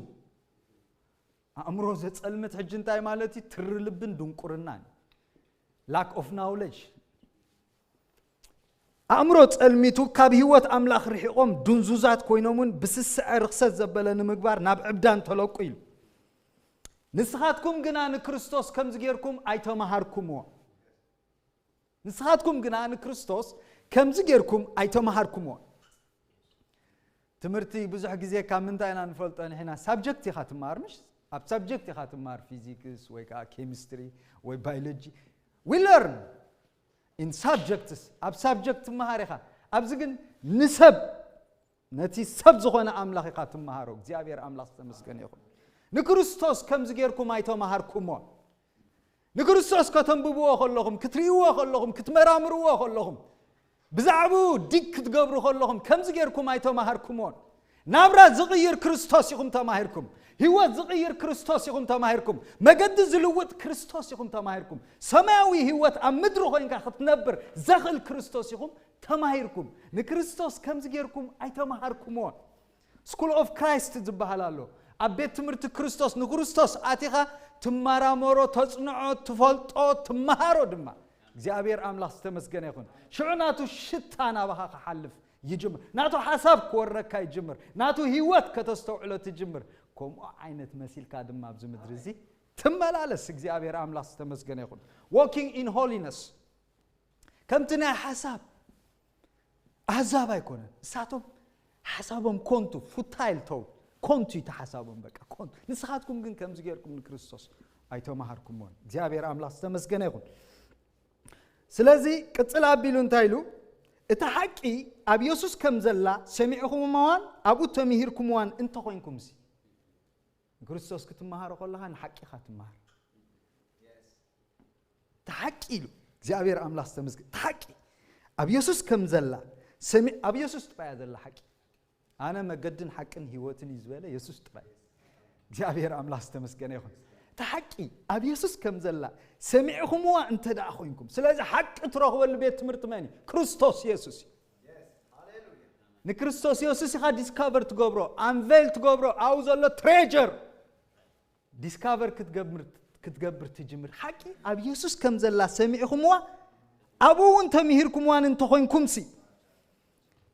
ኣእምሮ ዘጸልምት ሕጂ እንታይ ማለት እዩ? ትሪ ልብን ድንቁርናን፣ lack of knowledge። ኣእምሮ ጸልሚቱ ካብ ህይወት ኣምላኽ ርሒቖም ድንዙዛት ኮይኖም እውን ብስስዐ ርኽሰት ዘበለ ንምግባር ናብ ዕብዳን ተለቁ ኢሉ። ንስኻትኩም ግና ንክርስቶስ ከምዚ ጌርኩም ኣይተማሃርኩምዎ። ንስኻትኩም ግና ንክርስቶስ ከምዚ ጌርኩም ኣይተማሃርኩምዎ። ትምህርቲ ብዙሕ ግዜ ካብ ምንታይ ኢና ንፈልጦ ንሕና? ሳብጀክት ኢኻ ትመሃር፣ ምሽ? ኣብ ሳብጀክት ኢኻ ትመሃር፣ ፊዚክስ ወይ ከዓ ኬሚስትሪ ወይ ባዮሎጂ። We learn in subjects፣ ኣብ ሳብጀክት ትመሃር ኢኻ። ኣብዚ ግን ንሰብ፣ ነቲ ሰብ ዝኾነ ኣምላኽ ኢኻ ትመሃሮ። እግዚኣብሔር ኣምላኽ ዝተመስገነ ይኹን። ንክርስቶስ ከምዚ ጌርኩም ኣይተማሃርኩሞ። ንክርስቶስ ከተንብብዎ ከለኹም፣ ክትርእይዎ ከለኹም፣ ክትመራምርዎ ከለኹም፣ ብዛዕባኡ ዲግ ክትገብሩ ከለኹም ከምዚ ጌርኩም ኣይተማሃርኩሞን። ናብራ ዝቕይር ክርስቶስ ኢኹም ተማሂርኩም። ህይወት ዝቕይር ክርስቶስ ኢኹም ተማሂርኩም። መገዲ ዝልውጥ ክርስቶስ ኢኹም ተማሂርኩም። ሰማያዊ ህይወት ኣብ ምድሪ ኮይንካ ክትነብር ዘኽእል ክርስቶስ ኢኹም ተማሂርኩም። ንክርስቶስ ከምዚ ጌርኩም ኣይተማሃርኩሞን። ስኩል ኦፍ ክራይስት ዝበሃል ኣሎ። ኣብ ቤት ትምህርቲ ክርስቶስ፣ ንክርስቶስ ኣቲኻ ትመራመሮ፣ ተጽንዖ፣ ትፈልጦ፣ ትመሃሮ ድማ። እግዚኣብሔር ኣምላኽ ዝተመስገነ ይኹን። ሽዑ ናቱ ሽታ ናባኻ ክሓልፍ ይጅምር። ናቱ ሓሳብ ክወረካ ይጅምር። ናቱ ህይወት ከተስተውዕሎ ትጅምር። ከምኡ ዓይነት መሲልካ ድማ ኣብዚ ምድሪ እዚ ትመላለስ። እግዚኣብሔር ኣምላኽ ዝተመስገነ ይኹን። Walking in holiness። ከምቲ ናይ ሓሳብ ኣህዛብ ኣይኮነን። እሳቶም ሓሳቦም ኮንቱ፣ ፉታይል ተው፣ ኮንቱ እዩ እቲ ሓሳቦም፣ በቃ ኮንቱ። ንስኻትኩም ግን ከምዚ ጌርኩም ንክርስቶስ ኣይተማሃርኩምዎን። እግዚኣብሔር ኣምላኽ ዝተመስገነ ይኹን። ስለዚ ቅጽል ኣቢሉ እንታይ ኢሉ? እቲ ሓቂ ኣብ የሱስ ከም ዘላ ሰሚዕኹምዋን ኣብኡ ተምሂርኩምዋን እንተኾይንኩምሲ። ንክርስቶስ ክትመሃሮ ከለኻ ንሓቂ ኢኻ ትመሃር። እቲ ሓቂ ኢሉ እግዚኣብሔር ኣምላኽ ዝተመስገን። እቲ ሓቂ ኣብ የሱስ ከም ዘላ ሰሚ-፣ ኣብ የሱስ ጥራይ እያ ዘላ ሓቂ። ኣነ መገድን ሓቅን ህይወትን እዩ ዝበለ የሱስ ጥራይ። እግዚኣብሔር ኣምላኽ ዝተመስገነ ይኹን። እቲ ሓቂ ኣብ የሱስ ከም ዘላ ሰሚዕኹምዋ እንተ ደኣ ኮይንኩም። ስለዚ ሓቂ ትረኽበሉ ቤት ትምህርቲ መን እዩ? ክርስቶስ የሱስ እዩ። ንክርስቶስ የሱስ ኢኻ ዲስካቨር ትገብሮ፣ ኣንቬል ትገብሮ፣ ኣብኡ ዘሎ ትሬጀር ዲስካቨር ክትገብር፣ ክትገብር ትጅምር። ሓቂ ኣብ የሱስ ከም ዘላ ሰሚዕኹምዋ፣ ኣብኡ እውን ተምሂርኩምዋን እንተኾይንኩምሲ፣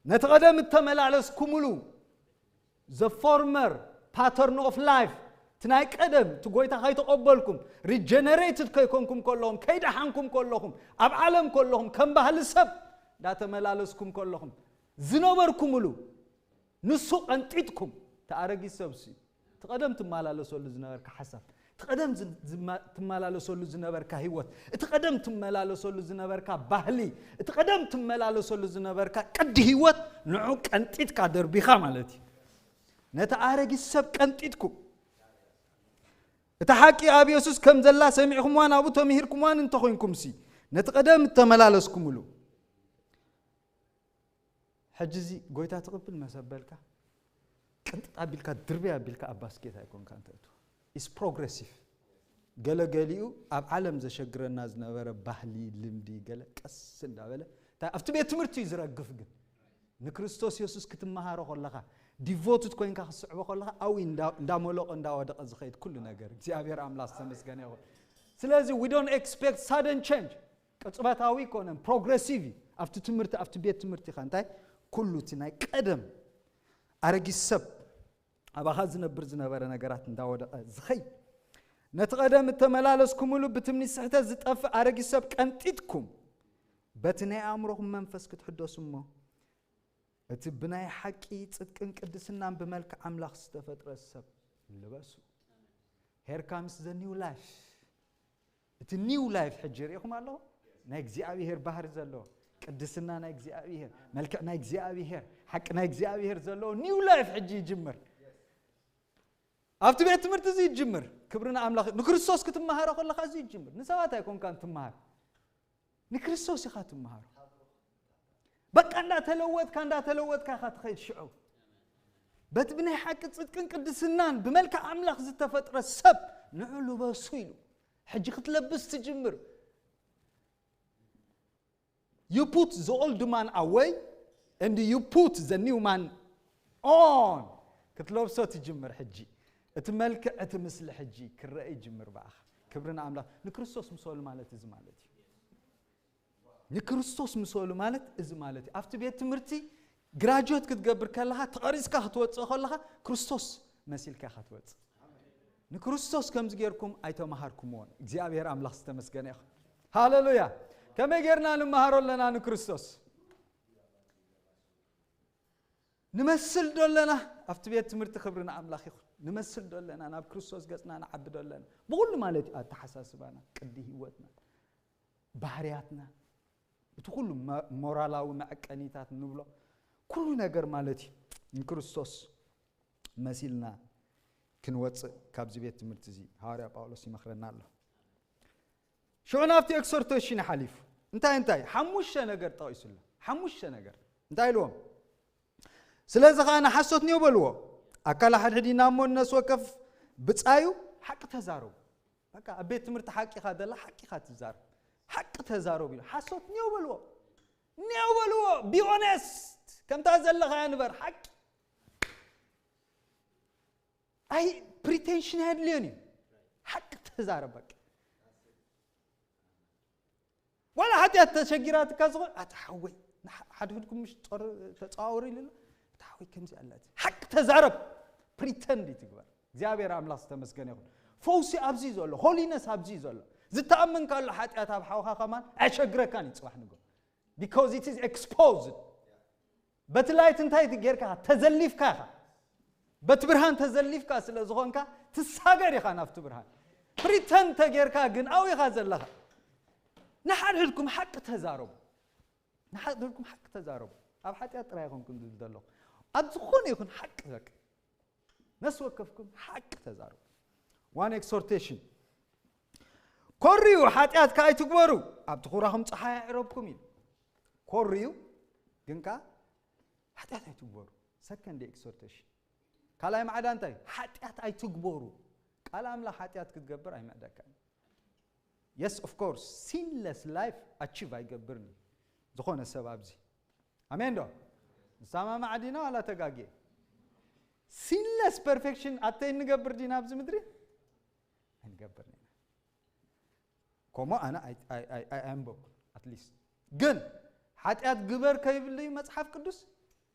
ነቲ ቀደም እተመላለስኩምሉ፣ the former pattern of life፣ እቲ ናይ ቀደም፣ እቲ ጎይታ ከይተቐበልኩም፣ ሪጀነሬትድ ከይኮንኩም ከለኹም፣ ከይደሓንኩም ከለኹም፣ ኣብ ዓለም ከለኹም፣ ከም ባህሊ ሰብ እንዳተመላለስኩም ከለኹም፣ ዝነበርኩምሉ፣ ንሱ ቀንጢጥኩም። እቲ ኣረጊት ሰብሲ፣ እቲ ቀደም ትመላለሰሉ ዝነበርካ ሓሳብ፣ እቲ ቀደም ዝ-፣ ዝማ-፣ ትመላለሰሉ ዝነበርካ ህይወት፣ እቲ ቀደም ትመላለሰሉ ዝነበርካ ባህሊ፣ እቲ ቀደም ትመላለሰሉ ዝነበርካ ቅዲ ህይወት፣ ንዑ ቀንጢጥካ ደርቢኻ ማለት እዩ። ነቲ ኣረጊት ሰብ ቀንጢጥኩም። እቲ ሓቂ ኣብ የሱስ ከም ዘላ ሰሚዕኩምዋን ኣብኡ ተምሂርኩምዋን እንተኾይንኩምሲ፣ ነቲ ቀደም እተመላለስኩምሉ። ሕጂ እዚ ጎይታ ትቕብል መሰበልካ፣ ቅንጥጥ ኣቢልካ፣ ድርበይ ኣቢልካ ኣብ ባስኬት ኣይኮንካ እንተእትዎ። ኢስ ፕሮግረሲቭ። ገለገሊኡ ኣብ ዓለም ዘሸግረና ዝነበረ ባህሊ፣ ልምዲ፣ ገለ ቀስ እንዳበለ፣ እንታይ ኣብቲ ቤት ትምህርቲ እዩ ዝረግፍ፣ ግን ንክርስቶስ የሱስ ክትመሃሮ ከለኻ፣ ዲቮትድ ኮይንካ ክትስዕቦ ከለኻ ኣብኡ እንዳ- እንዳመለቆ እንዳወደቐ ዝኸይድ ኩሉ ነገር። እግዚኣብሔር ኣምላኽ ዝተመስገነ ይኹን። ስለዚ we don't expect sudden change። ቅጽበታዊ ኣይኮነን፣ ፕሮግረሲቭ እዩ። ኣብቲ ትምህርቲ ኣብቲ ቤት ትምህርቲ ኢኻ እንታይ ኩሉ እቲ ናይ ቀደም ኣረጊት ሰብ ኣባኻ ዝነብር ዝነበረ ነገራት እንዳወደቐ ዝኸይ ነቲ ቀደም እተመላለስኩምሉ ብትምኒት ስሕተት ዝጠፍእ ኣረጊት ሰብ ቀንጢጥኩም በቲ ናይ ኣእምሮኹም መንፈስ ክትሕደሱ እሞ እቲ ብናይ ሓቂ ጽድቅን ቅድስናን ብመልክዕ ኣምላኽ ዝተፈጥረ ሰብ ልበሱ። Here comes the new life። እቲ ኒው ላይፍ ሕጂ ርኢኹም ኣለኹ ናይ እግዚኣብሔር ባህሪ ዘለዎ ቅድስና ናይ እግዚኣብሔር መልክዕ ናይ እግዚኣብሔር ሓቂ ናይ እግዚኣብሔር ዘለዎ ኒው ላይፍ ሕጂ ይጅምር። ኣብቲ ቤት ትምህርቲ እዚ ይጅምር። ክብሪ ንኣምላኽ። ንክርስቶስ ክትመሃሮ ከለኻ እዚ ይጅምር። ንሰባት ኣይኮንካን ትመሃር፣ ንክርስቶስ ኢኻ ትመሃሮ። በቃ እንዳተለወጥካ እንዳተለወጥካ ኢኻ ትኸይድ። ሽዑ በቲ ብናይ ሓቂ ጽድቅን ቅድስናን ብመልክዕ ኣምላኽ ዝተፈጥረ ሰብ ንዑ ልበሱ ኢሉ ሕጂ ክትለብስ ትጅምር። You put the old man away and you put the new man on። ክትለብሶ ትጅምር። ሕጂ እቲ መልክዕ እቲ ምስሊ ሕጂ ክረአ ይጅምር ብኣኻ። ክብሪ ንኣምላኽ። ንክርስቶስ ምሰሉ ማለት እዚ ማለት እዩ። ንክርስቶስ ምሰሉ ማለት እዚ ማለት እዩ። ኣብቲ ቤት ትምህርቲ ግራጁዌት ክትገብር ከለኻ ተቐሪጽካ ክትወጽእ ከለኻ ክርስቶስ መሲልካ ኢኻ ትወጽእ። ንክርስቶስ ከምዚ ጌርኩም ኣይተማሃርኩምዎን። እግዚኣብሔር ኣምላኽ ዝተመስገነ ይኹን። ሃሌሉያ። ከመይ ጌርና ንመሃሮ ኣለና ንክርስቶስ? ንመስል ዶ ኣለና? ኣብቲ ቤት ትምህርቲ ክብሪ ንኣምላኽ ይኹን። ንመስል ዶ ኣለና? ናብ ክርስቶስ ገጽና ንዓቢ ዶ ኣለና? ብኹሉ ማለት እዩ፣ ኣተሓሳስባና፣ ቅዲ ህይወትና፣ ባህርያትና፣ እቲ ኩሉ መ- ሞራላዊ መዐቀኒታት ንብሎ ኩሉ ነገር ማለት እዩ። ንክርስቶስ መሲልና ክንወፅእ ካብዚ ቤት ትምህርቲ እዚ ሃዋርያ ጳውሎስ ይመኽረና ኣሎ። ሽዑ ናብቲ ኤክሶርቴሽን ሓሊፉ እንታይ እንታይ ሓሙሽተ ነገር ጠቒሱ ኣሎ። ሓሙሽተ ነገር እንታይ ኢልዎም? ስለዚ ኸዓ ንሓሶት ኒዮ በልዎ። ኣካል ሓድሕዲና እሞ ነፍሲ ወከፍ ብጻዩ ሓቂ ተዛረቡ። በቃ ኣብ ቤት ትምህርቲ ሓቂ ኢኻ ዘላ ሓቂ ኢኻ ትዛረብ። ሓቂ ተዛረቡ ኢሉ ሓሶት ኒዮ በልዎ። ኒዮ በልዎ። ቢ ኦነስት ከምታ ዘለኻያ ንበር ሓቂ። ኣይ ፕሪቴንሽን ኣየድልዮን እዩ። ሓቂ ተዛረብ በቃ። ዋላ ሓጢኣት ተሸጊራትካ ዝኾን ኣታ ሓወይ ንሓ- ሓድሕድኩም ምሽ ጦር ተፃዋወሩ ኢሉ ኣሎ። ኣታ ሓወይ ከምዚ ኣላት ሓቂ ተዛረብ። ፕሪተንድ ይትግበር። እግዚኣብሔር ኣምላኽ ዝተመስገነ ይኹን። ፈውሲ ኣብዚ እዩ ዘሎ፣ ሆሊነስ ኣብዚ እዩ ዘሎ። ዝተኣመንካሉ ሓጢኣት ኣብ ሓውኻ ከማን ኣየሸግረካን እዩ ፅባሕ ንጎ because it is exposed። በቲ ላይት እንታይ ጌርካ ተዘሊፍካ ኢኻ። በቲ ብርሃን ተዘሊፍካ ስለ ዝኾንካ ትሳገር ኢኻ ናብቲ ብርሃን። ፕሪተንድ ተጌርካ ግን ኣው ኢኻ ዘለኻ። ንሓድሕድኩም ሓቂ ተዛረቡ። ንሓድሕድኩም ሓቂ ተዛረቡ። ኣብ ሓጢኣት ጥራይ ኣይኮንኩም ዝብል ዘለኹ፣ ኣብ ዝኾነ ይኹን ሓቂ በቃ ነፍሲ ወከፍኩም ሓቂ ተዛረቡ። ዋን ኤክሶርቴሽን። ኮርዩ ሓጢኣት ከኣ ኣይትግበሩ፣ ኣብ ትኹራኹም ፀሓይ ኣዕረብኩም እዩ። ኮርዩ ግን ከኣ ሓጢኣት ኣይትግበሩ። ሰከንድ ኤክሶርቴሽን። ካልኣይ ማዕዳ እንታይ? ሓጢኣት ኣይትግበሩ። ቃል ኣምላኽ ሓጢኣት ክትገብር ኣይምዕደካን። የስ ኦፍ ኮርስ ሲንለስ ላይፍ ኣቺቭ ኣይገብርን እዩ ዝኾነ ሰብ ኣብዚ። ኣሜን ዶ? ንሰማማዕ ዲና ዋላ ተጋጌ? ሲንለስ ፐርፌክሽን ኣተይ እንገብር ዲና ኣብዚ ምድሪ? ኣይንገብርን ኢና። ከምኡ ኣነ ኣይ- ኣይ- ኣይ- ኣይ- ኣየንበብኩን ኣትሊስት። ግን ሓጢኣት ግበር ከይብል እዩ መፅሓፍ ቅዱስ?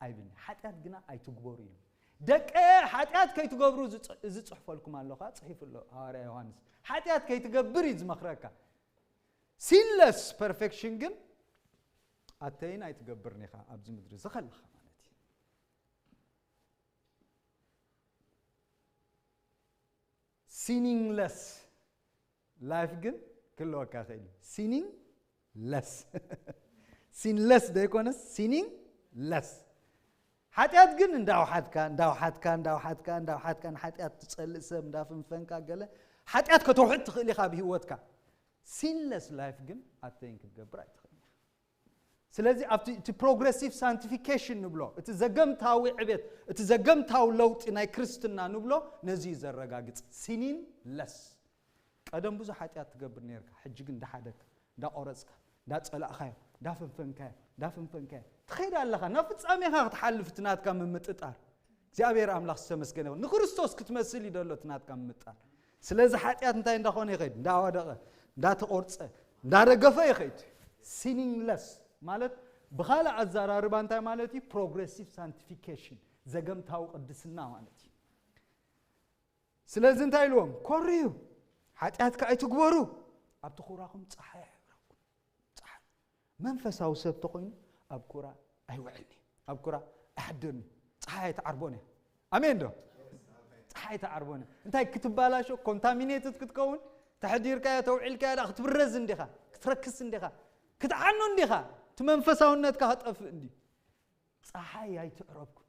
ኣይብልኒ። ሓጢኣት ግና ኣይትግበሩ እዩ። ደቀ ሓጢኣት ከይትገብሩ ዝፅ- ዝፅሕፈልኩም ኣሎ ከዓ ፅሒፉ ኣሎ ሃዋርያ ዮሃንስ። ሓጢኣት ከይትገብር እዩ ዝመኽረካ። ሲንለስ ፐርፌክሽን ግን ኣተይን ኣይትገብርን ኢኻ ኣብዚ ምድሪ ዝኸለኻ ማለት እዩ። ሲኒንግለስ ላይፍ ግን ክህልወካ ይኽእል እዩ። ሲኒንግለስ ሲንለስ ዘይኮነስ ሲኒንግለስ። ሓጢኣት ግን እንዳውሓድካ እንዳውሓድካ እንዳውሓድካ እንዳውሓድካ ንሓጢኣት ትጸልእ ሰብ እንዳፍንፈንካ ገለ ሓጢኣት ከተውሕድ ትኽእል ኢኻ ኣብ ህይወትካ። ሲንለስ ላይፍ ግን ኣተይን ክትገብር ኣይትኽእል ኢኻ። ስለዚ ኣብቲ እቲ ፕሮግረሲቭ ሳንቲፊኬሽን ንብሎ እቲ ዘገምታዊ ዕቤት እቲ ዘገምታዊ ለውጢ ናይ ክርስትና ንብሎ ነዚ እዩ ዘረጋግጽ። ሲኒንለስ ቀደም ብዙሕ ሓጢኣት ትገብር ነርካ፣ ሕጂ ግን እንዳሓደግካ እንዳቆረጽካ እንዳጸላእካዮ እንዳፈንፈንካዮ እንዳፈንፈንካዮ ትኸይድ ኣለኻ። ናብ ፍጻሜኻ ክትሓልፍ እቲ ናትካ ምምጥጣር። እግዚኣብሔር ኣምላኽ ዝተመስገነ ይኹን። ንክርስቶስ ክትመስል እዩ ደሎ እቲ ናትካ ምምጣን። ስለዚ ሓጢኣት እንታይ እንዳኾነ ይኸይድ? እንዳወደቐ፣ እንዳተቖርጸ፣ እንዳረገፈ ይኸይድ። ሲኒንግለስ ማለት ብኻልእ ኣዘራርባ እንታይ ማለት እዩ? ፕሮግረሲቭ ሳንቲፊኬሽን፣ ዘገምታዊ ቅድስና ማለት እዩ። ስለዚ እንታይ ኢልዎም? ኮርዩ፣ ሓጢኣት ከኣ ኣይትግበሩ፣ ኣብቲ ኩራኹም ጸሓይ ኣይሕብረኩም። ጸሓይ መንፈሳዊ ሰብ ተኾይኑ ኣብ ኩራ ኣይውዕልኒ፣ ኣብ ኩራ ኣይሓድርኒ። ጸሓይ ኣይትዓርቦን እያ። ኣሜን ዶ? ጸሓይ ኣይትዓርቦን እያ። እንታይ ክትባላሾ፣ ኮንታሚኔትድ ክትከውን፣ ተሕዲርካያ፣ ተውዒልካያ፣ ደኣ ክትብረዝ እንዲኻ፣ ክትረክስ እንዲኻ፣ ክትዓኑ እንዲኻ፣ እቲ መንፈሳውነትካ ክጠፍእ እንዲ። ጸሓይ ኣይትዕረብኩም።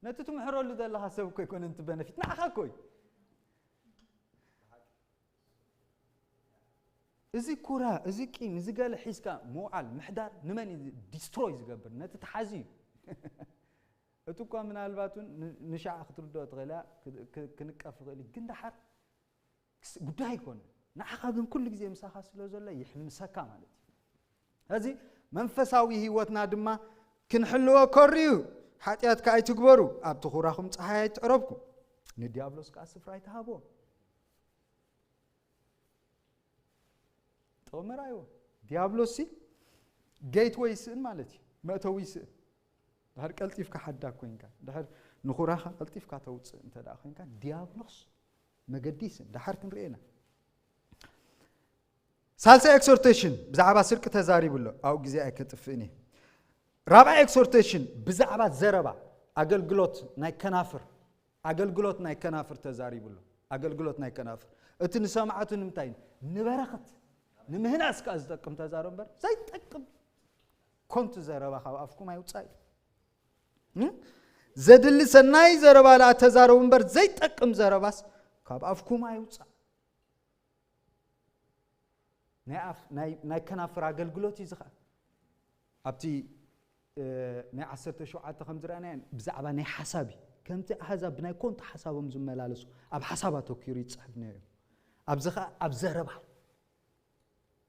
ነቲ ትምሕረሉ ዘለኻ ሰብ እኮ ኣይኮነን እቲ በነፊት፣ ንዓኻ እኮ እዩ። እዚ ኩራ፣ እዚ ቂም፣ እዚ ገለ ሒዝካ ምውዓል፣ ምሕዳር ንመን እዩ ዲስትሮይ ዝገብር? ነቲ ተሓዚ እዩ። እቲ እኳ ምናልባት እውን ን-፣ ንሻዕ ክትርድኦ ትኽእል እያ፣ ክ-፣ ክ-፣ ክንቀፍ ይኽእል እዩ። ግን ደሓር ክስ-፣ ጉዳይ ኣይኮነ። ንዓኻ ግን ኩሉ ግዜ ምሳኻ ስለ ዘሎ ይሕምሰካ ማለት እዩ። እዚ መንፈሳዊ ህይወትና ድማ ክንሕልዎ ከርዩ፣ ሓጢኣት ከኣ ኣይትግበሩ፣ ኣብቲ ኩራኹም ጸሓይ ኣይትዕረብኩ፣ ንዲያብሎስ ከኣ ስፍራ ኣይትሃብዎ። ጥቕሚ ርኣይዎ። ዲያብሎስ ሲ ጌትወይ ይስእን ማለት እዩ፣ መእተዊ ይስእን። ድሕር ቀልጢፍካ ሓዳግ ኮይንካ፣ ድሕር ንኹራኻ ቀልጢፍካ ተውፅእ እንተ ደኣ ኮይንካ፣ ዲያብሎስ መገዲ ይስእን። ደሓር ክንርኤና። ሳልሳይ ኤክሶርቴሽን ብዛዕባ ስርቂ ተዛሪቡ ኣሎ፣ ኣብኡ ግዜ ኣይከጥፍእን እየ። ራብዓይ ኤክሶርቴሽን ብዛዕባ ዘረባ፣ ኣገልግሎት ናይ ከናፍር፣ ኣገልግሎት ናይ ከናፍር ተዛሪቡ ኣሎ። ኣገልግሎት ናይ ከናፍር፣ እቲ ንሰማዕቱ ንምንታይ? ንበረኸት፣ ንምህናስ ከኣ ዝጠቅም ተዛረቡ እምበር ዘይጠቅም ኮንቱ ዘረባ ካብ ኣፍኩም ኣይውጻእ እዩ። እም? ዘድሊ ሰናይ ዘረባ ደኣ ተዛረቡ እምበር ዘይጠቅም ዘረባስ ካብ ኣፍኩም ኣይውጻእ። ናይ ኣፍ-፣ ናይ፣ ናይ ከናፍር ኣገልግሎት እዩ ዝኸ-፣ ኣብቲ፣ እ፣ ናይ ዓሰርተ ሸውዓተ ከም ዝረኣናዮ ብዛዕባ ናይ ሓሳብ እዩ። ከምቲ ኣህዛብ ብናይ ኮንቱ ሓሳቦም ዝመላለሱ፣ ኣብ ሓሳብ ኣተኪሩ ይጽሕፍ ነይሩ። ኣብዚ ኸኣ ኣብ ዘረባ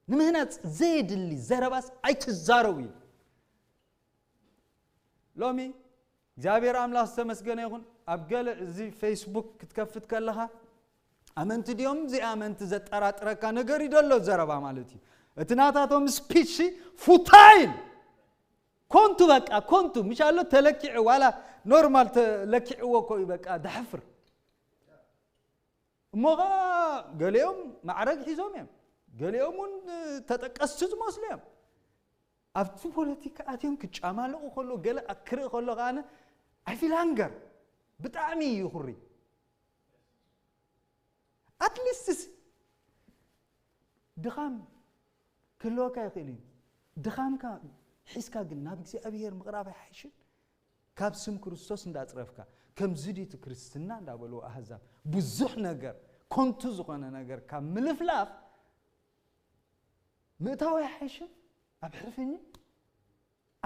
ንምህናጽ ዘየድሊ ዘረባስ ኣይትዛረቡ እዩ። ሎሚ እግዚኣብሔር ኣምላኽ ዝተመስገነ ይኹን። ኣብ ገለ እዚ ፌስቡክ ክትከፍት ከለኻ፣ ኣመንቲ ድዮም ዘይኣመንቲ ዘጠራጥረካ ነገር እዩ ዘሎ ዘረባ ማለት እዩ። እቲ ናታቶም ስፒች ፉታይል ኮንቱ፣ በቃ ኮንቱ፣ ምሽ ኣሎ ተለኪዑ፣ ዋላ ኖርማል ተለኪዕዎ እኮ እዩ፣ በቃ ደሕፍር። እሞ ኸኣ ገሊኦም ማዕረግ ሒዞም እዮም፣ ገሊኦም እውን ተጠቀስቲ ዝመስሉ እዮም። ኣብቲ ፖለቲካ ኣትዮም ክጫማለቑ ከሎ፣ ገለ ክርኢ ከሎ ከኣ ኣነ፣ I feel anger፣ ብጣዕሚ እዩ ይኹሪ። ኣትሊስትስ ድኻም ክህልወካ ይኽእል እዩ። ድኻምካ ሒዝካ ግን ናብ እግዚኣብሔር ምቕራብ ኣይሓይሽን? ካብ ስም ክርስቶስ እንዳጽረፍካ፣ ከምዚ ድዩ እቲ ክርስትና እንዳበልዎ ኣህዛብ፣ ብዙሕ ነገር፣ ኮንቱ ዝኾነ ነገር ካብ ምልፍላፍ ምእታው ኣይሓይሽን? ኣብ ሕርፍኝ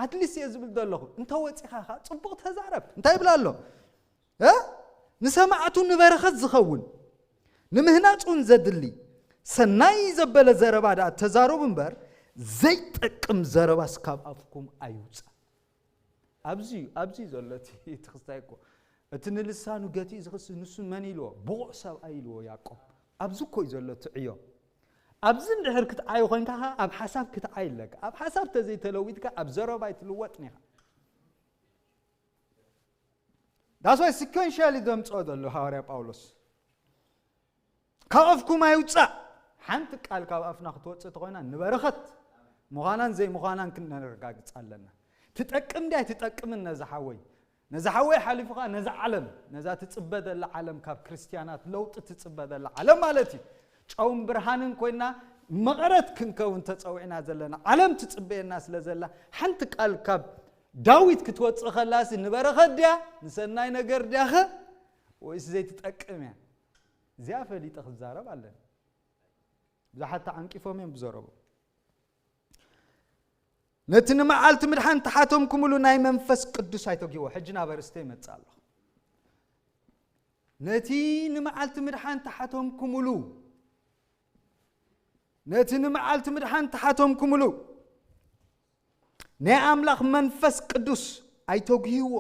ኣትሊስት እየ ዝብል ዘለኹ። እንተ ወጺኻ ኸኣ ጽቡቕ ተዛረብ። እንታይ ይብል ኣሎ? እ? ንሰማዕቱ ንበረኸት ዝኸውን፣ ንምህናጽ እውን ዘድሊ፣ ሰናይ ዘበለ ዘረባ ደኣ ተዛረቡ እምበር፣ ዘይጠቅም ዘረባስ ካብ ኣፍኩም ኣይውጻእ። ኣብዚ እዩ፣ ኣብዚ እዩ ዘሎ እቲ፣ እቲ ክስታይ እኮ። እቲ ንልሳኑ ገቲኡ ዝኽስስ ንሱ መን ኢልዎ? ብቑዕ ሰብኣይ ኢልዎ ያዕቆብ። ኣብዚ እኮ እዩ ዘሎ እቲ ዕዮ። ኣብዚ እንድሕር ክትዓዩ ኮይንካ ኸኣ ኣብ ሓሳብ ክትዓይ ኣለካ። ኣብ ሓሳብ ተዘይተለዊጥካ ኣብ ዘረባ ኣይትልወጥን ኢኻ። That's why sequentially ዘምጽኦ ዘሎ ሃዋርያ ጳውሎስ። ካብ ኣፍኩም ኣይውጻእ። ሓንቲ ቃል ካብ ኣፍና ክትወጽእ ተኾይና ንበረኸት ምዃናን ዘይምዃናን ክነረጋግጽ ኣለና። ትጠቅም ድያ ኣይትጠቅምን ነዛ ሓወይ? ነዛ ሓወይ ሓሊፉ ኸኣ ነዛ ዓለም፣ ነዛ ትጽበ ዘላ ዓለም፣ ካብ ክርስትያናት ለውጢ ትጽበ ዘላ ዓለም ማለት እዩ። ጨውን ብርሃንን ኮይና መቐረት ክንከውን ተጸዊዕና ዘለና፣ ዓለም ትጽበየና ስለ ዘላ፣ ሓንቲ ቃል ካብ ዳዊት ክትወጽእ ከላሲ ንበረኸት ድያ? ንሰናይ ነገር ድያኸ? ወይስ ዘይትጠቅም እያ? እዚኣ ፈሊጠ ክዛረብ ኣለኒ። ብዙሓት ተዓንቂፎም እዮም ብዘረቡ። ነቲ ንመዓልቲ ምድሓን ተሓተምኩምሉ ናይ መንፈስ ቅዱስ ኣይተጊዎ። ሕጂ ናብ ኣርእስተ ይመጽእ ኣለኹ። ነቲ ንመዓልቲ ምድሓን ተሓተምኩምሉ፣ ነቲ ንመዓልቲ ምድሓን ተሓተምኩምሉ ናይ ኣምላኽ መንፈስ ቅዱስ ኣይተጉህይዎ።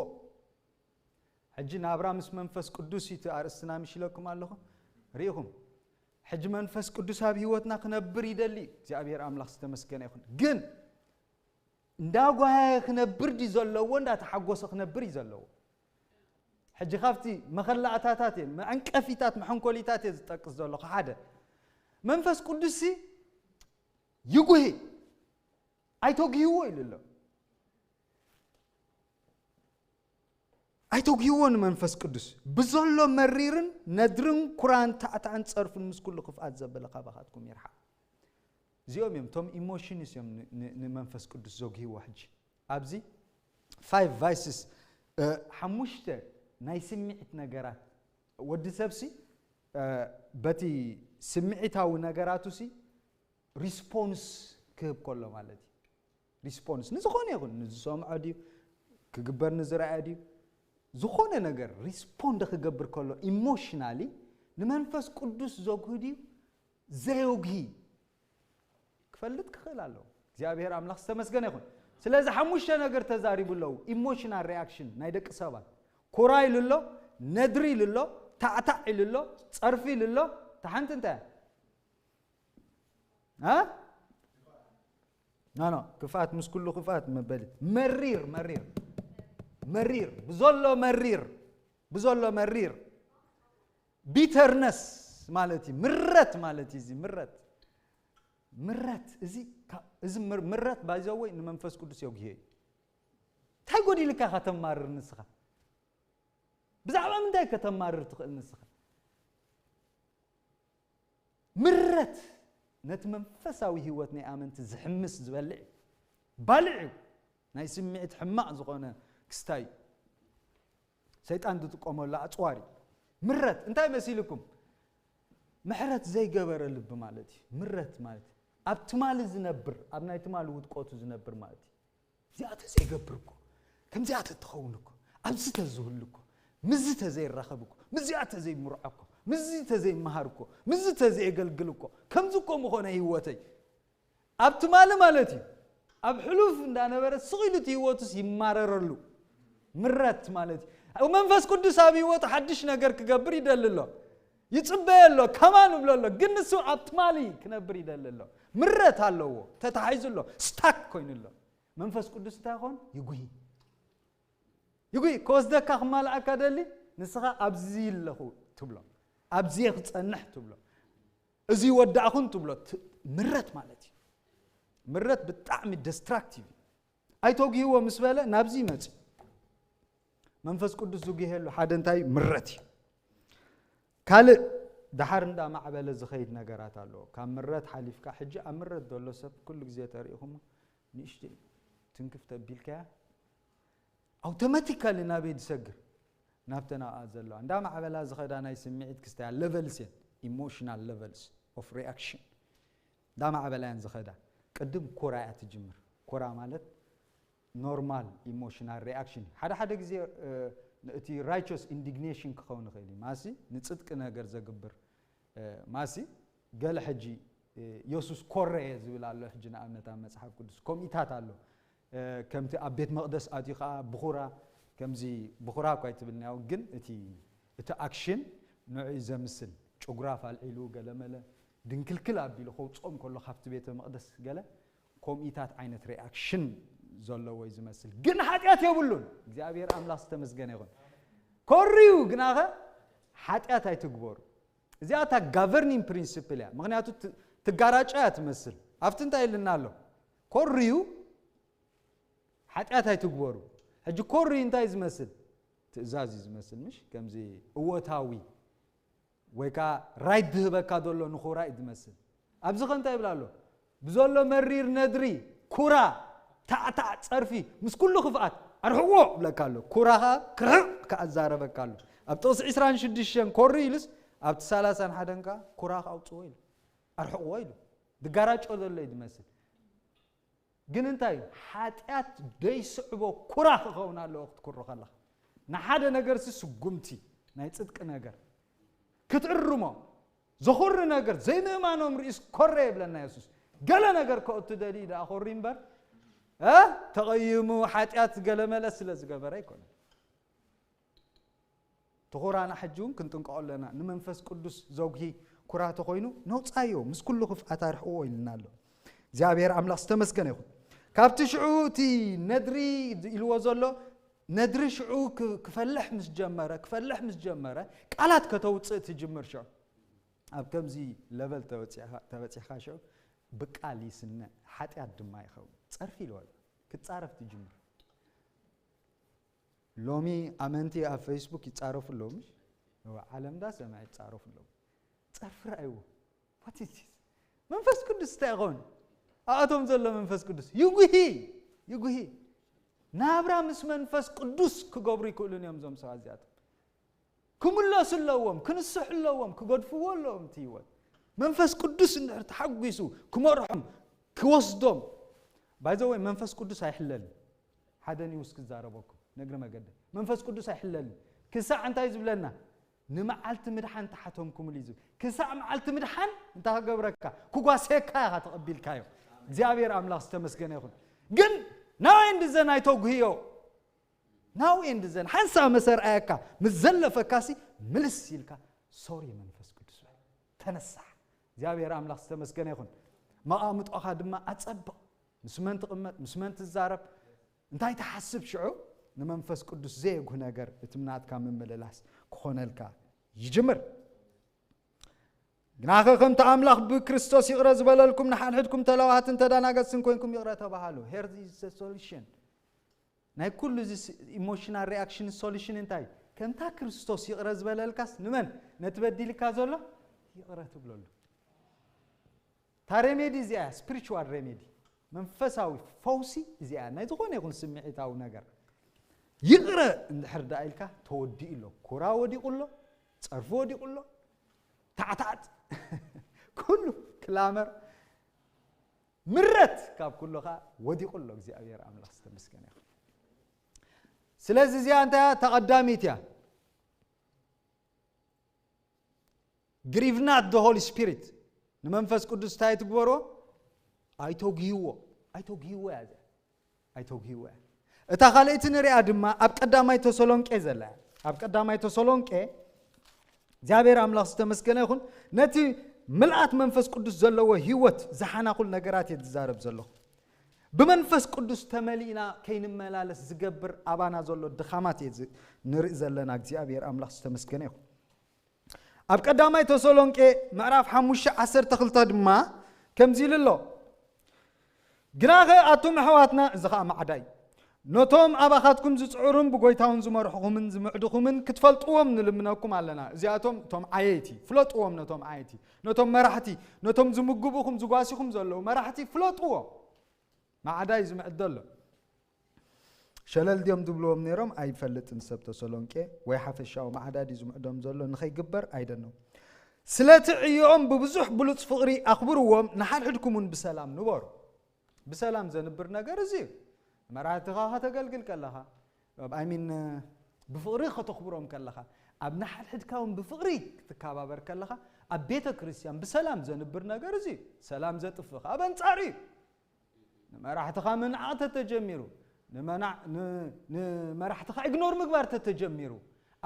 ሕጂ ናብራ ምስ መንፈስ ቅዱስ እዩ እቲ ኣርእስትና ምሽ ኢለኩም ኣለኹ። ርኢኹም? ሕጂ መንፈስ ቅዱስ ኣብ ህይወትና ክነብር ይደሊ። እግዚኣብሔር ኣምላኽ ዝተመስገነ ይኹን። ግን እንዳጓየ ክነብር ድዩ ዘለዎ፣ እንዳተሓጎሰ ክነብር እዩ ዘለዎ? ሕጂ ካብቲ መኸላእታታት እየ፣ መዐንቀፊታት፣ መሐንኮሊታት እየ ዝጠቅስ ዘለኹ። ሓደ፣ መንፈስ ቅዱስ ይጉሂ፣ ኣይተጉህዎ ኢሉ ኣሎ። ኣይተጉህዎ ንመንፈስ ቅዱስ። ብዘሎ መሪርን ነድርን ኩራን ታዕታዕን ጸርፍን ምስ ኩሉ ክፍኣት ዘበለ ካባኻትኩም ይርሓቕ። እዚኦም እዮም፣ እቶም ኢሞሽንስ እዮም ን-፣ ን-፣ ንመንፈስ ቅዱስ ዘጉህዎ። ሕጂ ኣብዚ ፋይቭ ቫይስስ፣ እ፣ ሓሙሽተ ናይ ስምዒት ነገራት ወዲ ሰብሲ፣ እ፣ በቲ ስምዒታዊ ነገራቱሲ ሪስፖንስ ክህብ ከሎ ማለት እዩ። ሪስፖንስ ንዝኾነ ይኹን፣ ንዝሰምዖ ድዩ፣ ክግበር ንዝረኣየ ድዩ፣ ዝኾነ ነገር ሪስፖንድ ክገብር ከሎ ኢሞሽናሊ ንመንፈስ ቅዱስ ዘጉሂ ድዩ ዘየጉሂ ክፈልጥ ክኽእል ኣለዎ። እግዚኣብሔር ኣምላኽ ዝተመስገነ ይኹን። ስለዚ ሓሙሽተ ነገር ተዛሪቡ ኣለዉ። ኢሞሽናል ሪኣክሽን ናይ ደቂ ሰባት። ኩራ ኢሉ ኣሎ፣ ነድሪ ኢሉ ኣሎ፣ ታዕታዕ ኢሉ ኣሎ፣ ጸርፊ ኢሉ ኣሎ። እታ ሓንቲ እንታይ እያ? እ? ኖ፣ ኖ፣ ክፍኣት ምስ ኩሉ ክፍኣት መበሊ። መሪር፣ መሪር። መሪር፣ ብዘሎ መሪር። ብዘሎ መሪር። ቢተርነስ ማለት እዩ። ምረት ማለት እዩ። እዚ ምረት። ምረት፣ እዚ ካ-፣ እዚ ምር-፣ ምረት ባይዘወይ ንመንፈስ ቅዱስ የጉህዮ እዩ። እንታይ ጎዲልካ ኢኻ ተማርር ንስኻ? ብዛዕባ ምንታይ ከተማርር ትኽእል ንስኻ? ምረት ነቲ መንፈሳዊ ህይወት ናይ ኣመንቲ ዝሕምስ ዝበልዕ እዩ። ባልዕ እዩ። ናይ ስምዒት ሕማቕ ዝኾነ ክስታይ እዩ። ሰይጣን ዝጥቀመሉ ኣጽዋር እዩ። ምረት እንታይ መሲልኩም? ምሕረት ዘይገበረ ልቢ ማለት እዩ። ምረት ማለት ኣብ ትማሊ ዝነብር፣ ኣብ ናይ ትማሊ ውድቀቱ ዝነብር ማለት እዩ። እዚኣ ተዘይገብር እኮ፣ ከምዚኣ ተትኸውን እኮ፣ ኣብዚ ተዝህሉ እኮ፣ ምዚ ተዘይራኸብ እኮ፣ ምዚኣ ተዘይምርዖ እኮ፣ ምዚ ተዘይመሃር እኮ፣ ምዚ ተዘየገልግል እኮ፣ ከምዚ እኮ ምኾነ ህይወተይ። ኣብ ትማሊ ማለት እዩ። ኣብ ሕሉፍ እንዳነበረ ስቕ ኢሉ እቲ ህይወቱስ ይማረረሉ። ምረት ማለት እዩ። መንፈስ ቅዱስ ኣብ ህይወቱ ሓድሽ ነገር ክገብር ይደሊ ኣሎ። ይጽበየ ኣሎ፣ ከማን ይብሎ ኣሎ። ግን ንሱ ኣብ ትማሊ ክነብር ይደሊ ኣሎ። ምረት ኣለዎ፣ ተታሒዙ ኣሎ፣ ስታክ ኮይኑ ኣሎ። መንፈስ ቅዱስ እንታይ ይኾን? ይጉሂ። ይጉሂ፣ ክወስደካ ክማልኣካ ደሊ፣ ንስኻ ኣብዚ ኣለኹ ትብሎ። ኣብዚ ክጸንሕ ትብሎ። እዚ ወዳእኹን ትብሎ። ት-፣ ምረት ማለት እዩ። ምረት ብጣዕሚ ደስትራክቲቭ እዩ። ኣይተጉህዎ ምስ በለ ናብዚ ይመጽእ። መንፈስ ቅዱስ ዝጉሄሉ ሓደ እንታይ እዩ? ምረት እዩ። ካልእ ደሓር እንዳማዕበለ ዝኸይድ ነገራት ኣለዎ። ካብ ምረት ሓሊፍካ፣ ሕጂ ኣብ ምረት ዘሎ ሰብ ኩሉ ግዜ ተሪኢኹሞ ንእሽተይ ትንክፍ ተቢልካያ፣ ኣውቶማቲካሊ ናበይ ዝሰግር? ናብተን ኣብኣ ዘለዋ። እንዳማዕበላ ዝኸዳ ናይ ስምዒት ክስተያ፣ ሌቨልስ እየን፣ ኢሞሽናል ሌቨልስ ኦፍ ሪኣክሽን። እንዳማዕበላ እየን ዝኸዳ። ቅድም ኩራ እያ ትጅምር። ኩራ ማለት ኖርማል ኢሞሽናል ሪኣክሽን። ሓደ ሓደ ግዜ፣ እ፣ እቲ ራይቸስ ኢንዲግኔሽን ክኸውን ይኽእል እዩ። ማሲ ንጽድቂ ነገር ዘግብር፣ እ፣ ማሲ ገለ ሕጂ፣ እ፣ የሱስ ኮረየ ዝብል ኣሎ። ሕጂ ንኣብነት ኣብ መጽሓፍ ቅዱስ ኮሚታት ኣሎ። እ፣ ከምቲ ኣብ ቤት መቕደስ ኣትዩ ኸኣ ብኹራ፣ ከምዚ ብኹራ እኳ ኣይትብልናዮ፣ ግን እቲ፣ እቲ ኣክሽን ንዕኡ ዘምስል። ጭጉራፍ ኣልዒሉ ገለመለ ድንክልክል ኣቢሉ ከውጽኦም ከሎ ካብቲ ቤተ መቕደስ ገለ ኮሚታት ዓይነት ሪኣክሽን ዘለዎ እዩ ዝመስል። ግን ሓጢኣት የብሉን። እግዚኣብሔር ኣምላኽ ዝተመስገነ ይኹን። ኮርዩ ግናኸ ሓጢኣት ኣይትግበሩ። እዚኣ እታ ጋቨርኒንግ ፕሪንሲፕል እያ። ምኽንያቱ ት-፣ ትጋራጮ እያ ትመስል። ኣብቲ እንታይ ኢልና ኣሎ? ኮርዩ ሓጢኣት ኣይትግበሩ። ሕጂ ኮርዩ እንታይ ዝመስል? ትእዛዝ እዩ ዝመስል፣ ምሽ? ከምዚ እወታዊ ወይ ከኣ ራይት ዝህበካ ዘሎ ንኹራ እዩ ዝመስል። ኣብዚ ኸ እንታይ ይብል ኣሎ? ብዘሎ መሪር ነድሪ፣ ኩራ፣ ታዕታዕ፣ ጸርፊ፣ ምስ ኩሉ ክፍኣት ኣርሕዎ ይብለካ ኣሎ። ኩራ ኸኣ ክርሕቕ ከኣ ይዛረበካ ኣሎ። ኣብ ጥቕሲ ዕስራን ሽዱሽተን ኮሪ ኢሉስ፣ ኣብቲ ሰላሳን ሓደን ከኣ ኩራ ከኣ ኣውጽዎ ኢሉ። ኣርሕቕዎ ኢሉ። ድጋራጮ ዘሎ እዩ ዝመስል። ግን እንታይ እዩ? ሓጢኣት ደይስዕቦ ኩራ ክኸውን ኣለዎ ክትኩሮ ከለኻ። ንሓደ ነገርሲ ስጉምቲ፣ ናይ ጽድቂ ነገር። ክትእርሞ፣ ዘኹሪ ነገር፣ ዘይምእማኖም ርእዩስ ኮረ ይብለና የሱስ። ገለ ነገር ከእቱ ደልዩ ደኣ ኮሪ እምበር፣ እ? ተቐይሙ ሓጢኣት ገለመለ ስለ ዝገበረ ኣይኮነን። ትኹራና ሕጂ እውን ክንጥንቀቆ ኣለና። ንመንፈስ ቅዱስ ዘጉሂ ኩራ ተኾይኑ ነውጻዮ፣ ምስ ኩሉ ክፍኣት ኣርሕዎ ኢልና ኣሎ። እግዚኣብሔር ኣምላኽ ዝተመስገነ ይኹን። ካብቲ ሽዑ እቲ ነድሪ ኢልዎ ዘሎ፣ ነድሪ ሽዑ ክ-፣ ክፈልሕ ምስ ጀመረ፣ ክፈልሕ ምስ ጀመረ፣ ቃላት ከተውጽእ ትጅምር ሽዑ። ኣብ ከምዚ ለቨል ተበጺሕካ፣ ተበጺሕካ ሽዑ ብቃል ይስነ፣ ሓጢኣት ድማ ይኸውን። ጸርፊ ኢልዎ ኣሎ። ክትጻረፍ ትጅምር። ሎሚ ኣመንቲ ኣብ ፌስቡክ ይጻረፉ ኣለዉ፣ ምሽ? እዋ፣ ዓለም ዳ ሰማይ ይጻረፉ ኣለዉ። ጸርፊ ረኣይዎ። What is this? መንፈስ ቅዱስ እንታይ ይኸውን? ኣቶም ዘሎ መንፈስ ቅዱስ ይጉሂ፣ ይጉሂ። ናብራ ምስ መንፈስ ቅዱስ ክገብሩ ይክእሉን እዮም እዞም ሰባት እዚኣቶም። ክምለሱ ኣለዎም፣ ክንስሑ ኣለዎም፣ ክገድፍዎ ኣለዎም እቲ ህይወት። መንፈስ ቅዱስ እንድሕር ተሓጒሱ ክመርሖም፣ ክወስዶም። By the way፣ መንፈስ ቅዱስ ኣይሕለልን። ሓደ ኒውስ ክዛረበኩም፣ ነግሪ መገደ። መንፈስ ቅዱስ ኣይሕለልን። ክሳዕ እንታይ ዝብለና? ንመዓልቲ ምድሓን ተሓተምኩምሉ እዩ ዝብል። ክሳዕ መዓልቲ ምድሓን እንታይ ክገብረካ? ክጓስየካ ኢኻ ተቐቢልካዮ። እግዚኣብሔር ኣምላኽ ዝተመስገነ ይኹን። ግን ናው ኤንድ ዘን ኣይተጉህዮ። ናው ኤንድ ዘን ሓንሳብ መሰ ርኣየካ፣ ምስ ዘለፈካሲ ምልስ ኢልካ፣ ሶሪ መንፈስ ቅዱስ በል። ተነሳሕ። እግዚኣብሔር ኣምላኽ ዝተመስገነ ይኹን። መቓምጦኻ ድማ ኣጸብቕ። ምስ መን ትቕመጥ፣ ምስ መን ትዛረብ፣ እንታይ ትሓስብ ሽዑ ንመንፈስ ቅዱስ ዘየጉህ ነገር እቲ ናትካ ምምልላስ ክኾነልካ ይጅምር። ግናኸ ከምቲ ኣምላኽ ብክርስቶስ ይቕረ ዝበለልኩም ንሓድሕድኩም ተለዋሃትን ተዳናገጽትን ኮይንኩም ይቕረ ተባሃሉ። Here is the solution። ናይ ኩሉ እዚ ስ-፣ ኢሞሽናል ሪኣክሽን ሶሉሽን እንታይ? ከምታ ክርስቶስ ይቕረ ዝበለልካስ ንመን? ነቲ በዲልካ ዘሎ ይቕረ ትብለሉ። እታ ሬሜዲ እዚኣ እያ፣ ስፒሪቹዋል ሬሜዲ፣ መንፈሳዊ ፈውሲ እዚኣ እያ፣ ናይ ዝኾነ ይኹን ስምዒታዊ ነገር። ይቕረ እንድሕር ደኣ ኢልካ፣ ተወዲኡ ኣሎ። ኩራ ወዲቑ ኣሎ፣ ጸርፊ ወዲቑ ኣሎ፣ ታዕታዕት፣ ኩሉ ክላመር፣ ምረት ካብ ኩሉ ኸኣ ወዲቑ ኣሎ። እግዚኣብሔር ኣምላኽ ዝተመስገነ ይኹን። ስለዚ እዚኣ እንታይ እያ? ተቐዳሚት እያ። Grieve not the Holy Spirit። ንመንፈስ ቅዱስ እንታይ ትግበርዎ? ኣይተጉህይዎ። ኣይተጉህይዎ እያ እዚኣ። ኣይተጉህይዎ እያ። እታ ካልኣይቲ ንሪኣ ድማ ኣብ ቀዳማይ ተሰሎንቄ ዘላ እያ። ኣብ ቀዳማይ ተሰሎንቄ እግዚኣብሔር ኣምላኽ ዝተመስገነ ይኹን። ነቲ ምልኣት መንፈስ ቅዱስ ዘለዎ ህይወት ዝሓናኹል ነገራት እየ ዝዛረብ ዘለኹ። ብመንፈስ ቅዱስ ተመሊእና ከይንመላለስ ዝገብር ኣባና ዘሎ ድኻማት እየ ዝ-፣ ንርኢ ዘለና። እግዚኣብሔር ኣምላኽ ዝተመስገነ ይኹን። ኣብ ቀዳማይ ተሰሎንቄ ምዕራፍ ሓሙሽተ ዓሰርተ ክልተ ድማ ከምዚ ኢሉ ኣሎ። ግናኸ ኣቱም ኣሕዋትና፣ እዚ ኸኣ ማዕዳ እዩ፣ ነቶም ኣባኻትኩም ዝጽዕሩን ብጎይታውን ዝመርሕኹምን ዝምዕድኹምን ክትፈልጥዎም ንልምነኩም ኣለና። እዚኣቶም እቶም ዓየይቲ፣ ፍለጥዎም ነቶም ዓየይቲ፣ ነቶም መራሕቲ፣ ነቶም ዝምግቡኹም ዝጓሲኹም ዘለዉ መራሕቲ ፍለጥዎም። ማዕዳ እዩ ዝምዕድ ዘሎ። ሸለል ድዮም ዝብልዎም ነይሮም? ኣይፈልጥን። ሰብ ተሰሎንቄ ወይ ሓፈሻዊ ማዕዳ ድዩ ዝምዕዶም ዘሎ? ንኸይግበር ኣይደነው። ስለቲ ዕዮኦም ብብዙሕ ብሉጽ ፍቕሪ ኣኽብርዎም፣ ንሓድሕድኩም እውን ብሰላም ንበሩ። ብሰላም ዘንብር ነገር እዚ እዩ። መራሕትኻ ከተገልግል ከለኻ፣ I mean፣ ብፍቕሪ ከተኽብሮም ከለኻ፣ ኣብ ንሓድሕድካ እውን ብፍቕሪ ክትከባበር ከለኻ፣ ኣብ ቤተ ክርስቲያን ብሰላም ዘንብር ነገር እዚ እዩ። ሰላም ዘጥፍእ ኸኣ በንጻሩ እዩ። ንመራሕትኻ ምንዓቕ ተተጀሚሩ፣ ንመና-፣ ን-፣ ንመራሕትኻ ኢግኖር ምግባር ተተጀሚሩ፣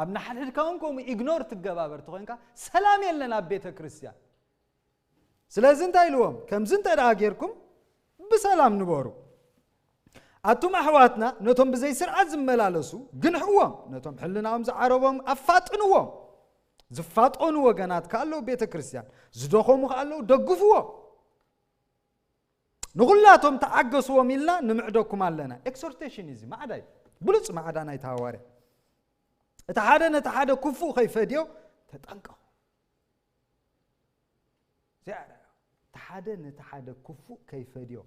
ኣብ ንሓድሕድካ እውን ከምኡ ኢግኖር ትገባበር ተኾይንካ፣ ሰላም የለን ኣብ ቤተ ክርስቲያን። ስለዚ እንታይ ኢልዎም? ከምዚ እንተ ደኣ ጌርኩም ብሰላም ንበሩ። ኣቱም ኣሕዋትና፣ ነቶም ብዘይ ስርዓት ዝመላለሱ ግንሕዎም፣ ነቶም ሕልናኦም ዝዓረቦም ኣፋጥንዎም። ዝፋጠኑ ወገናት ከኣ ኣለዉ ቤተ ክርስቲያን፣ ዝደኸሙ ከኣ ኣለዉ፣ ደግፍዎም። ንኹላቶም ተዓገስዎም ኢልና ንምዕደኩም ኣለና። ኤክሶርቴሽን እዩ እዚ፣ ማዕዳ እዩ። ብሉጽ ማዕዳ ናይቲ ሃዋርያ። እቲ ሓደ ነቲ ሓደ ክፉእ ከይፈድዮ ተጠንቀቑ። እዚኣ እያ። እቲ ሓደ ነቲ ሓደ ክፉእ ከይፈድዮ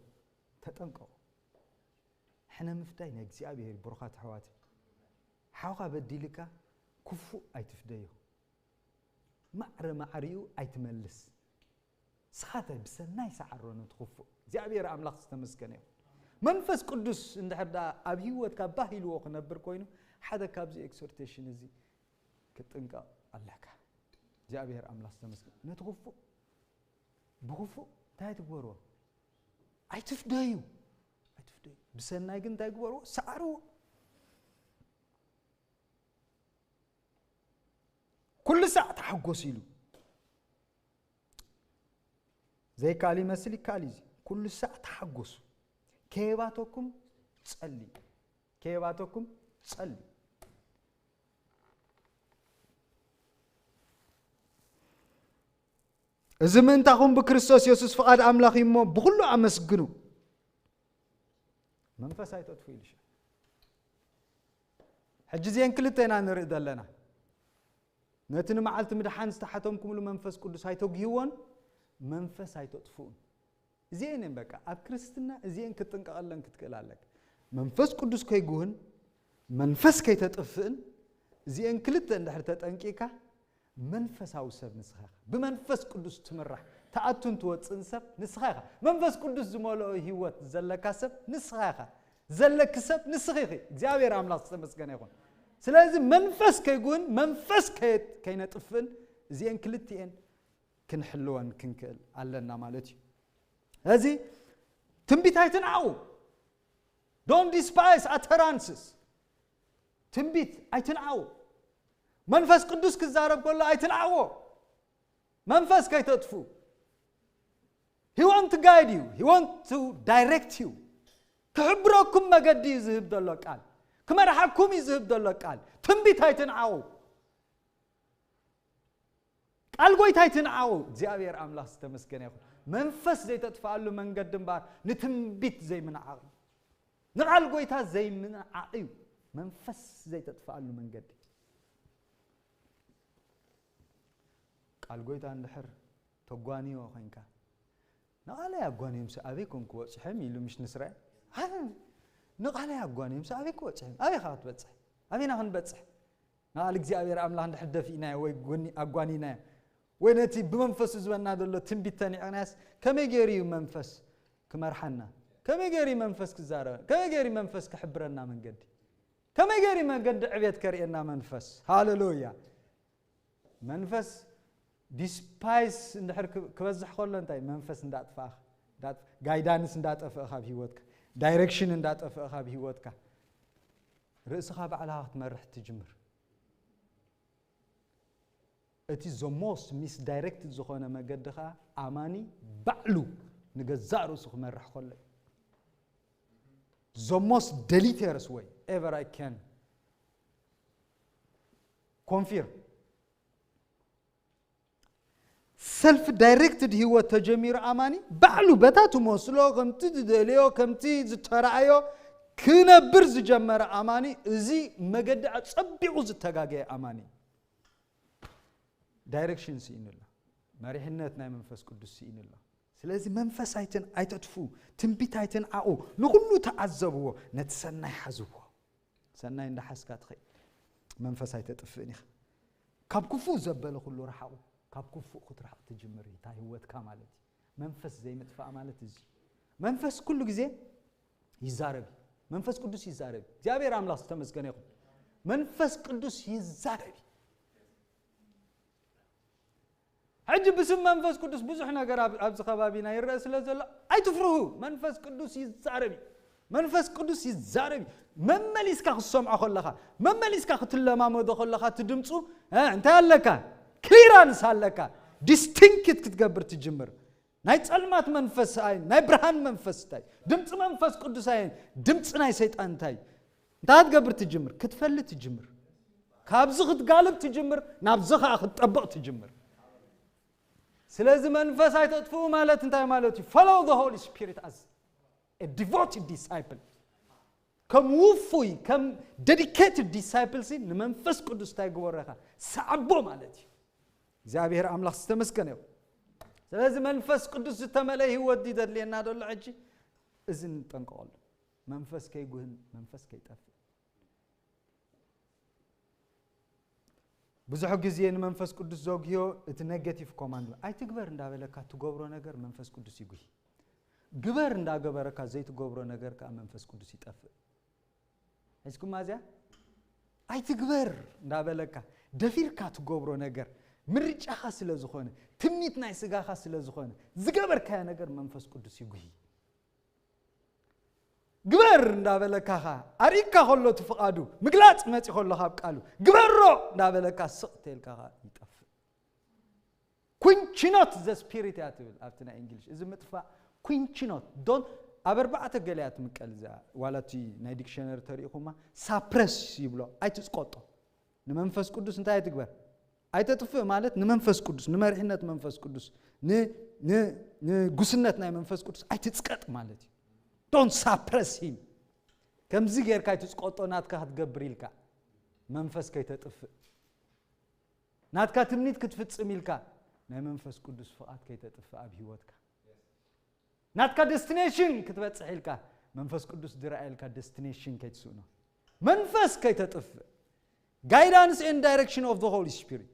ተጠንቀቑ። ሕነ ምፍዳይ ናይ እግዚኣብሔር እዩ፣ ብሩኻት ኣሕዋት። ሓውኻ በዲልካ ክፉእ ኣይትፍደዮ። ማዕረ ማዕሪኡ ኣይትመልስ። ስኻ እንታይ ብሰናይ ሰዓሮ ነቲ ክፉእ። እግዚኣብሔር ኣምላኽ ዝተመስገነ ይኹን። መንፈስ ቅዱስ እንድሕር ደኣ ኣብ ህይወትካ ባህ ኢልዎ ክነብር ኮይኑ፣ ሓደ ካብዚ ኤክሶርቴሽን እዚ ክትጥንቀቕ ኣለካ። እግዚኣብሔር ኣምላኽ ዝተመስገነ። ነቲ ክፉእ ብክፉእ እንታይ ትግበርዎ? ኣይትፍደዩ። ኣይትፍደዩ። ብሰናይ ግን እንታይ ግበርዎ? ሰዓርዎ። ኩሉ ሳዕ ተሓጎሱ ኢሉ። ዘይከኣል ይመስል፣ ይከኣል እዩ። ኩሉ ሳዕ ተሓጎሱ። ከየባተኩም ጸልዩ። ከየባተኩም ጸልዩ። እዚ ምእንታኹም ብክርስቶስ የሱስ ፍቓድ ኣምላኽ እዩ እሞ ብኹሉ ኣመስግኑ። መንፈስ ኣይተጥፉ ኢሉ ሽዑ። ሕጂ እዚአን ክልተ ኢና ንርኢ ዘለና። ነቲ ንመዓልቲ ምድሓን ዝተሓተምኩምሉ መንፈስ ቅዱስ ኣይተጉህዎን፣ መንፈስ ኣይተጥፍኡን። እዚአን እየን በቃ ኣብ ክርስትና እዚአን ክትጥንቀቐለን ክትክእል ኣለካ። መንፈስ ቅዱስ ከይጉህን መንፈስ ከይተጥፍእን እዚአን ክልተ እንድሕር ተጠንቂካ መንፈሳዊ ሰብ ንስኻ ኢኻ። ብመንፈስ ቅዱስ ትምራሕ ትኣቱን ትወፅእን ሰብ ንስኻ ኢኻ። መንፈስ ቅዱስ ዝመልኦ ህይወት ዘለካ ሰብ ንስኻ ኢኻ። ዘለኪ ሰብ ንስኺ ኢኺ። እግዚኣብሔር ኣምላኽ ዝተመስገነ ይኹን። ስለዚ መንፈስ ከይጉህን መንፈስ ከየ- ከይነጥፍእን እዚአን ክልቲኤን ክንሕልወን ክንክእል ኣለና ማለት እዩ። እዚ ትንቢት ኣይትንዓቑ። Don't despise utterances. ትንቢት ኣይትንዓቑ። መንፈስ ቅዱስ ክዛረብ ከሎ ኣይትንዓቑ። መንፈስ ከይተጥፉ። He want to guide you. He want to direct you. ክሕብረኩም መገዲ እዩ ዝህብ ዘሎ ቃል። ክመርሓኩም እዩ ዝህብ ዘሎ ቃል። ትንቢት ኣይትንዓቑ። ቃል ጎይታ ኣይትንዓቑ። እግዚኣብሔር ኣምላኽ ዝተመስገነ ይኹን። መንፈስ ዘይተጥፍኣሉ መንገዲ እምበኣር ንትንቢት ዘይምንዓቕ እዩ። ንቃል ጎይታ ዘይምንዓቕ እዩ። መንፈስ ዘይተጥፍኣሉ መንገዲ። ቃል ጎይታ እንድሕር ተጓንዮ ኮይንካ፣ "ንቓለይ ኣጓንዮምሲ ኣበይ ኮን ክበጽሖም?" ኢሉ ምሽ ንስራኤል። "ኣይ፣ ንቓለይ ኣጓንዮምሲ ኣበይ ክበጽሖም? ኣበይ ኸ ክትበጽሕ? ኣበይና ክንበጽሕ?" ንቓል እግዚኣብሔር ኣምላኽ እንድሕር ደፊእናዮ ወይ ጎኒ-፣ ኣጓኒናዮ፣ ወይ ነቲ ብመንፈሱ ዝበና ዘሎ ትንቢት ተኒዕናያስ፣ ከመይ ገይሩ እዩ መንፈስ ክመርሓና? ከመይ ገይሩ እዩ መንፈስ ክዛረበ? ከመይ ገይሩ እዩ መንፈስ ክሕብረና መንገዲ? ከመይ ገይሩ እዩ መንገዲ ዕቤት ከርእየና መንፈስ? ሃሌሉያ! መንፈስ ዲስፓይስ እንድሕር ክብ-፣ ክበዝሕ ከሎ እንታይ? መንፈስ እንዳጥፋእኻ፣ እንዳጥ-፣ ጋይዳንስ እንዳጠፍእ ካብ ህይወትካ፣ ዳይሬክሽን እንዳጠፍእ ካብ ህይወትካ፣ ርእስኻ ባዕልኻ ክትመርሕ ትጅምር። እቲ the most misdirected ዝኾነ መገዲ ኸዓ ኣማኒ ባዕሉ ንገዛእ ርእሱ ክመርሕ ከሎ እዩ። The most deleterious way ever I can confirm። ሰልፍ ዳይሬክትድ ህይወት ተጀሚሩ ኣማኒ ባዕሉ በታ ትመስሎ ከምቲ ዝደልዮ ከምቲ ዝተራእዮ ክነብር ዝጀመረ ኣማኒ፣ እዚ መገዲ ኣጸቢቑ ዝተጋገየ ኣማኒ። ዳይሬክሽን ስኢኑ ኣሎ። መሪሕነት ናይ መንፈስ ቅዱስ ስኢኑ ኣሎ። ስለዚ መንፈስ ኣይትን-፣ ኣይተጥፉ፣ ትንቢት ኣይትንዓቑ፣ ንኹሉ ተዓዘብዎ፣ ነቲ ሰናይ ሓዝዎ። ሰናይ እንዳሓዝካ ትኸይድ። መንፈስ ኣይተጥፍእን ኢኻ። ካብ ክፉእ ዘበለ ኩሉ ረሓቑ። ካብ ክፉእ ክትረሕቕ ትጅምር እዩ፣ እታ ህይወትካ ማለት እዩ። መንፈስ ዘይምጥፋእ ማለት እዚ። መንፈስ ኩሉ ግዜ ይዛረብ እዩ። መንፈስ ቅዱስ ይዛረብ እዩ። እግዚኣብሔር ኣምላኽ ዝተመስገነ ይኹን። መንፈስ ቅዱስ ይዛረብ እዩ። ሕጂ ብስም መንፈስ ቅዱስ ብዙሕ ነገር ኣብ-፣ ኣብዚ ከባቢና ይረአ ስለ ዘሎ ኣይትፍርሁ። መንፈስ ቅዱስ ይዛረብ እዩ። መንፈስ ቅዱስ ይዛረብ እዩ። መመሊስካ ክትሰምዖ ከለኻ፣ መመሊስካ ክትለማመዶ ከለኻ፣ እቲ ድምፁ፣ እ፣ እንታይ ኣለካ? ክሊራንስ ኣለካ። ዲስቲንክት ክትገብር ትጅምር። ናይ ጸልማት መንፈስ ኣይ፣ ናይ ብርሃን መንፈስ እንታይ? ድምፂ መንፈስ ቅዱስ ኣይ፣ ድምፂ ናይ ሰይጣን እንታይ? እንታይ ክትገብር ትጅምር? ክትፈልጥ ትጅምር። ካብዚ ክትጋልብ ትጅምር፣ ናብዚ ኸዓ ክትጠብቕ ትጅምር። ስለዚ መንፈስ ኣይተጥፍኡ ማለት እንታይ ማለት እዩ? Follow the Holy Spirit as a devoted disciple። ከም ውፉይ፣ ከም ዴዲኬትድ ዲሳይፕል ሲ ንመንፈስ ቅዱስ እንታይ ግበሮ ኢኻ? ሰዓቦ ማለት እዩ። እግዚኣብሔር ኣምላኽ ዝተመስገነ ይኹን። ስለዚ መንፈስ ቅዱስ ዝተመልአ ህይወት ድዩ ዘድልየና ዘሎ ሕጂ? እዚ ንጠንቀቐሉ። መንፈስ ከይጉህን መንፈስ ከይጠፍእ። ብዙሕ ግዜ ንመንፈስ ቅዱስ ዘጉህዮ እቲ ኔጌቲቭ ኮማንድ፣ ኣይትግበር እንዳበለካ ትገብሮ ነገር መንፈስ ቅዱስ ይጉሂ። ግበር እንዳገበረካ ዘይትገብሮ ነገር ከኣ መንፈስ ቅዱስ ይጠፍእ። ሒዝኩማ እዚኣ? ኣይትግበር እንዳበለካ ደፊርካ ትገብሮ ነገር ምርጫኻ ስለ ዝኾነ፣ ትምኒት ናይ ስጋኻ ስለ ዝኾነ፣ ዝገበርካዮ ነገር መንፈስ ቅዱስ ይጉሂ። ግበር እንዳበለካ ኸዓ ኣርእካ ከሎ እቲ ፍቓዱ ምግላፅ መፂ ከሎ ካብ ቃሉ ግበሮ እንዳበለካ ስቕ ተልካ ኸዓ ይጠፍእ። ኩንችኖት ዘ ስፒሪት እያ ትብል ኣብቲ ናይ እንግሊሽ። እዚ ምጥፋእ ኩንችኖት ዶን ኣብ ኣርባዕተ ገለ እያ ትምቀል እዚኣ። ዋላ እቲ ናይ ዲክሽነሪ ተሪኢኹማ ሳፕረስ ይብሎ፣ ኣይትፅቆጦ። ንመንፈስ ቅዱስ እንታይ ኣይትግበር? ኣይተጥፍእ ማለት ንመንፈስ ቅዱስ፣ ንመሪሕነት መንፈስ ቅዱስ፣ ን- ን- ንጉስነት ናይ መንፈስ ቅዱስ ኣይትፅቀጥ ማለት እዩ። ዶን ሳፕረስ ሂም። ከምዚ ጌርካ ኣይትፅቆጦ ናትካ ክትገብር ኢልካ መንፈስ ከይተጥፍእ፣ ናትካ ትምኒት ክትፍፅም ኢልካ ናይ መንፈስ ቅዱስ ፍቓድ ከይተጥፍእ ኣብ ህይወትካ ናትካ ደስቲኔሽን ክትበፅሕ ኢልካ መንፈስ ቅዱስ ዝረኣየልካ ደስቲኔሽን ከይትስእኖ፣ መንፈስ ከይተጥፍእ፣ guidance and direction of the Holy Spirit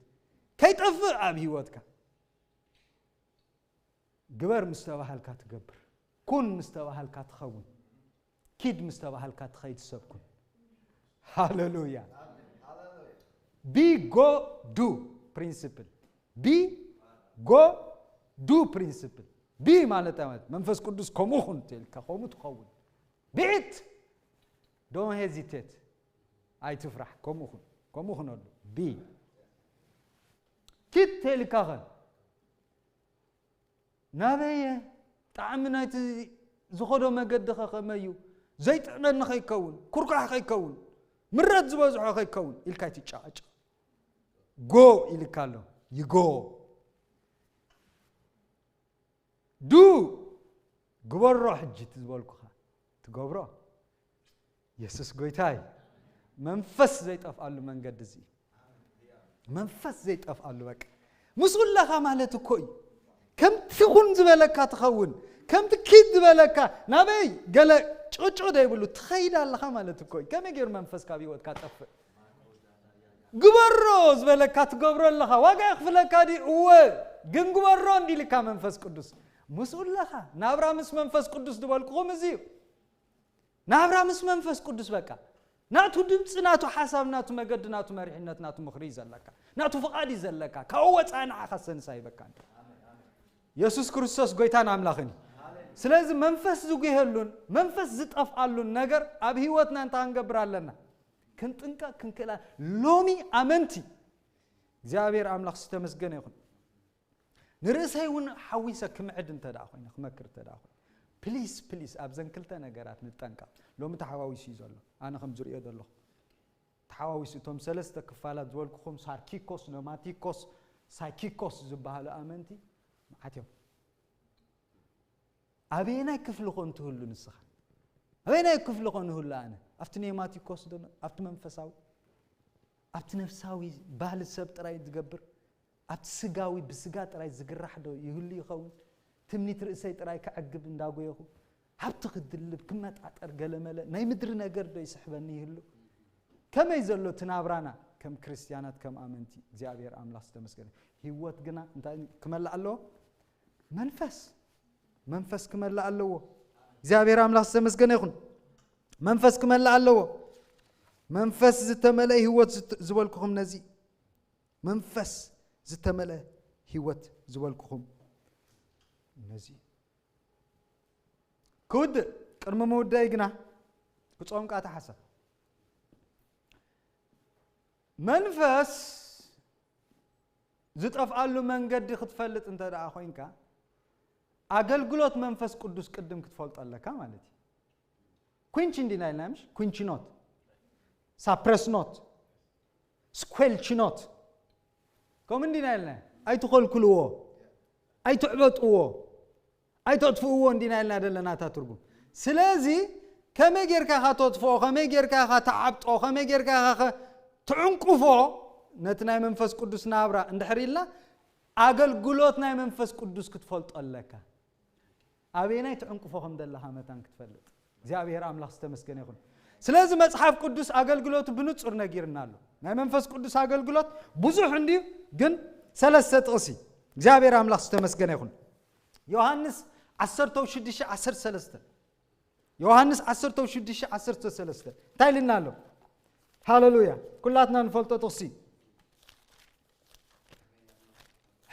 ከይጠፍእ ኣብ ህይወትካ። ግበር ምስ ተባሃልካ ትገብር፣ ኩን ምስ ተባሃልካ ትኸውን፣ ኪድ ምስ ተባሃልካ ትኸይድ ሰብ ኩን። ሃሌሉያ። ቢ ጎ ዱ ፕሪንስፕል፣ ቢ ጎ ዱ ፕሪንስፕል። ቢ ማለት እንታይ ማለት? መንፈስ ቅዱስ ከምኡ ኹን ተልካ ከምኡ ትኸውን። ቢዒት፣ ዶን ሄዚቴት፣ ኣይትፍራሕ። ከምኡ ኹን፣ ከምኡ ኹነሉ። ቢ ኪድ ተልካ ኸ ናበየ? ጣዕሚ ናይቲ ዝኸዶ መገዲ ኸ ከመይ እዩ? ዘይጥዕመኒ ኸይከውን፣ ኩርኳሕ ኸይከውን፣ ምረት ዝበዝሖ ኸይከውን ኢልካ ኣይትጨቓጨቕ። ጎ ኢልካ ኣሎ፣ ይጎ። ዱ ግበሮ። ሕጂ እቲ ዝበልኩኻ ትገብሮ። የሱስ ጎይታ እዩ። መንፈስ ዘይጠፍኣሉ መንገዲ እዚ እዩ። መንፈስ ዘይጠፍኣሉ በቃ ምስኡ ኣለኻ ማለት እኮ እዩ። ከምቲ ኩን ዝበለካ ትኸውን፣ ከምቲ ኪድ ዝበለካ ናበይ ገለ ጭቕጭቕ ዘይብሉ ትኸይድ ኣለኻ ማለት እኮ እዩ። ከመይ ገይሩ መንፈስ ካብ ህይወትካ ጠፍእ? ግበሮ ዝበለካ ትገብሮ ኣለኻ። ዋጋ የኽፍለካ ድዩ? እወ። ግን ግበሮ እንዲልካ መንፈስ ቅዱስ ምስኡ ኣለኻ። ናብራ ምስ መንፈስ ቅዱስ ዝበልኩኹም እዚ እዩ። ናብራ ምስ መንፈስ ቅዱስ በቃ ናቱ ድምፂ፣ ናቱ ሓሳብ፣ ናቱ መገዲ፣ ናቱ መሪሕነት፣ ናቱ ምኽሪ እዩ ዘለካ፣ ናቱ ፍቓድ እዩ ዘለካ። ካብኡ ወፃኢ ንዓኻ ሰንስ ኣይበካን። የሱስ ክርስቶስ ጎይታን ኣምላኽን እዩ። ስለዚ መንፈስ ዝጉሄሉን መንፈስ ዝጠፍኣሉን ነገር ኣብ ህይወትና እንታይ ክንገብር ኣለና? ክንጥንቀቕ ክንክእል ኣለ-፣ ሎሚ ኣመንቲ እግዚኣብሔር ኣምላኽ ዝተመስገነ ይኹን። ንርእሰይ እውን ሓዊሰ ክምዕድ እንተ ደኣ ኮይነ፣ ክመክር እንተ ደኣ ኮይነ፣ ፕሊስ፣ ፕሊስ ኣብዘን ክልተ ነገራት ንጠንቀቕ። ሎሚ ተሓዋዊሱ እዩ ዘሎ። ኣነ ከም ዝርእዮ ዘለኹ ተሓዋዊሱ እቶም ሰለስተ ክፋላት ዝበልኩኹም ሳርኪኮስ፣ ኖማቲኮስ፣ ሳይኪኮስ ዝበሃሉ ኣመንቲ መዓት እዮም። ኣበየናይ ክፍሊ ኮን ትህሉ ንስኻ? ኣበየናይ ክፍሊ ኮን እህሉ ኣነ? ኣብቲ ኔማቲኮስ ዶ? ኣብቲ መንፈሳዊ? ኣብቲ ነፍሳዊ ባህሊ ሰብ ጥራይ ዝገብር? ኣብቲ ስጋዊ ብስጋ ጥራይ ዝግራሕ ዶ ይህሉ ይኸውን? ትምኒት ርእሰይ ጥራይ ከዕግብ እንዳጎየኹ ሃብቲ ክድልብ ክመጣጠር ገለመለ ናይ ምድሪ ነገር ዶ ይስሕበኒ ይህሉ? ከመይ ዘሎ እቲ ናብራና ከም ክርስትያናት ከም ኣመንቲ? እግዚኣብሔር ኣምላኽ ዝተመስገነ። ህይወት ግና እንታይ ክመልእ ኣለዎ? መንፈስ መንፈስ ክመልእ ኣለዎ። እግዚኣብሔር ኣምላኽ ዝተመስገነ ይኹን። መንፈስ ክመልእ ኣለዎ። መንፈስ ዝተመልአ ህይወት ዝት-፣ ዝበልኩኹም ነዚ መንፈስ ዝተመልአ ህይወት ዝበልኩኹም ነዚ ክውድእ ቅድሚ ምውዳይ ግና ክጾምቃ ተሓሰብ። መንፈስ ዝጠፍኣሉ መንገዲ ክትፈልጥ እንተ ደኣ ኮይንካ ኣገልግሎት መንፈስ ቅዱስ ቅድም ክትፈልጦ ኣለካ ማለት እዩ። ኩንች እንዲና ኢልና ምሽ ኩንች ኖት ሳፕረስ ኖት ስኩዌልች ኖት ከምኡ እንዲና ኢልና ኣይትኸልክልዎ፣ ኣይትዕበጥዎ፣ ኣይተጥፍእዎ እንዲና ኢልና ዘለና እታ ትርጉም። ስለዚ ከመይ ጌርካ ኢኻ ተጥፍኦ፣ ከመይ ጌርካ ኢኻ ተዓብጦ፣ ከመይ ጌርካ ኢኻ ኸ-፣ ትዕንቁፎ ነቲ ናይ መንፈስ ቅዱስ ናብራ እንድሕር ኢልና ኣገልግሎት ናይ መንፈስ ቅዱስ ክትፈልጦ ኣለካ። ኣበየናይ ትዕንቁፎ ከም ዘለኻ መታን ክትፈልጥ። እግዚኣብሔር ኣምላኽ ዝተመስገነ ይኹን። ስለዚ መጽሓፍ ቅዱስ ኣገልግሎቱ ብንጹር ነጊርና ኣሎ። ናይ መንፈስ ቅዱስ ኣገልግሎት ብዙሕ እንድዩ፣ ግን ሰለስተ ጥቕሲ። እግዚኣብሔር ኣምላኽ ዝተመስገነ ይኹን። ዮሃንስ ዓሰርተ ሽዱሽተ ዓሰርተ ሰለስተ። ዮሃንስ ዓሰርተ ሽዱሽተ ዓሰርተ ሰለስተ እንታይ ኢልና ኣሎ? ሃሌሉያ። ኩላትና ንፈልጦ ጥቕሲ።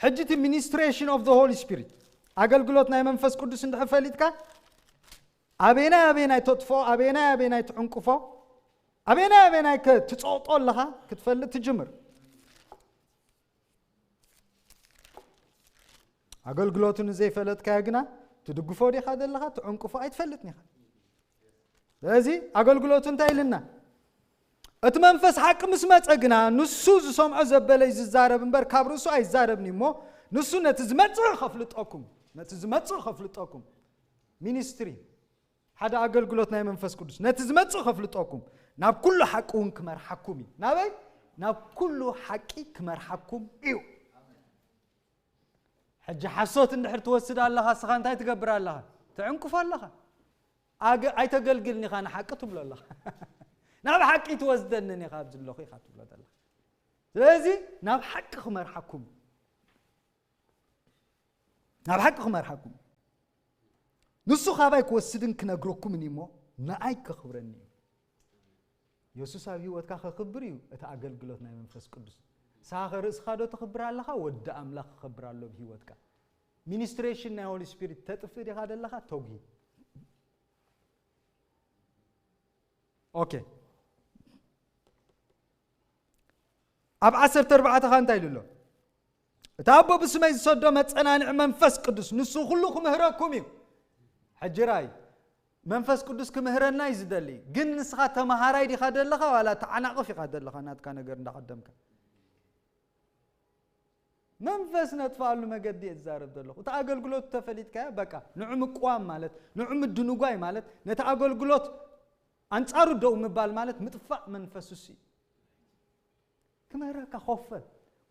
ሕጂ እቲ ሚኒስትሬሽን ኦፍ ዘ ሆሊ ስፒሪት ኣገልግሎት ናይ መንፈስ ቅዱስ እንድሕር ፈሊጥካ ኣበናይ ኣበናይ ተጥፎ፣ ኣበናይ ኣበናይ ትዕንቅፎ፣ ኣበናይ ኣበናይ ከ ትጸቕጦ ኣለኻ ክትፈልጥ ትጅምር። ኣገልግሎቱ ንዘይፈለጥካዮ ግና ትድግፎ ዲኻ ዘለኻ፣ ትዕንቅፎ ኣይትፈልጥን ኢኻ። ስለዚ ኣገልግሎቱ እንታይ ኢልና? እቲ መንፈስ ሓቂ ምስ መጸ ግና ንሱ ዝሰምዖ ዘበለ እዩ ዝዛረብ እምበር ካብ ርእሱ ኣይዛረብን እዩ እሞ ንሱ ነቲ ዝመጽእ ከፍልጠኩም፣ ነቲ ዝመጽእ ከፍልጠኩም። ሚኒስትሪ ሓደ ኣገልግሎት ናይ መንፈስ ቅዱስ ነቲ ዝመጽእ ከፍልጠኩም ናብ ኩሉ ሓቂ እውን ክመርሓኩም እዩ። ናበይ? ናብ ኩሉ ሓቂ ክመርሓኩም እዩ። ሕጂ ሓሶት እንድሕር ትወስድ ኣለኻ፣ እስኻ እንታይ ትገብር ኣለኻ? ትዕንቅፎ ኣለኻ። ኣገ-፣ ኣይተገልግልን ኢኻ፣ ንሓቂ ትብሎ ኣለኻ። ናብ ሓቂ ትወስደንን ኢኻ፣ ኣብዚ ኣለኹ ኢኻ ትብሎ ዘለኻ። ስለዚ ናብ ሓቂ ክመርሓኩም፣ ናብ ሓቂ ክመርሓኩም። ንሱ ካባይ ክወስድን ክነግረኩምን እዩ እሞ ንኣይ ከኽብረኒ እዩ። የሱስ ኣብ ህይወትካ ከኽብር እዩ እቲ ኣገልግሎት ናይ መንፈስ ቅዱስ። ንስኻ ርእስኻ ዶ ተኽብር ኣለኻ? ወዲ ኣምላኽ ክኸብር ኣሎ ኣብ ህይወትካ። ሚኒስትሬሽን ናይ ሆሊ ስፒሪት ተጥፍእ ዲኻ ዘለኻ? ተጉሂ። ኦኬ። ኣብ ዓሰርተ ኣርባዕተ ኸ እንታይ ኢሉ ኣሎ? እቲ ኣቦ ብስመይ ዝሰዶ መጸናንዒ መንፈስ ቅዱስ ንሱ ኩሉ ክምህረኩም እዩ። ሕጂ ራይ መንፈስ ቅዱስ ክምህረና እዩ ዝደሊ። ግን ንስኻ ተመሃራይ ዲኻ ዘለኻ ዋላ ተዓናቕፍ ኢኻ ዘለኻ ናትካ ነገር እንዳቐደምካ? መንፈስ ነጥፍኣሉ መገዲ እየ ዝዛረብ ዘለኹ። እቲ ኣገልግሎት ተፈሊጥካዮ በቃ ንዑ ምቅዋም ማለት፣ ንዑ ምድንጓይ ማለት፣ ነቲ ኣገልግሎት ኣንጻሩ ደው ምባል ማለት ምጥፋእ መንፈስ እሱ እዩ። ክምህረካ ኮፈል፣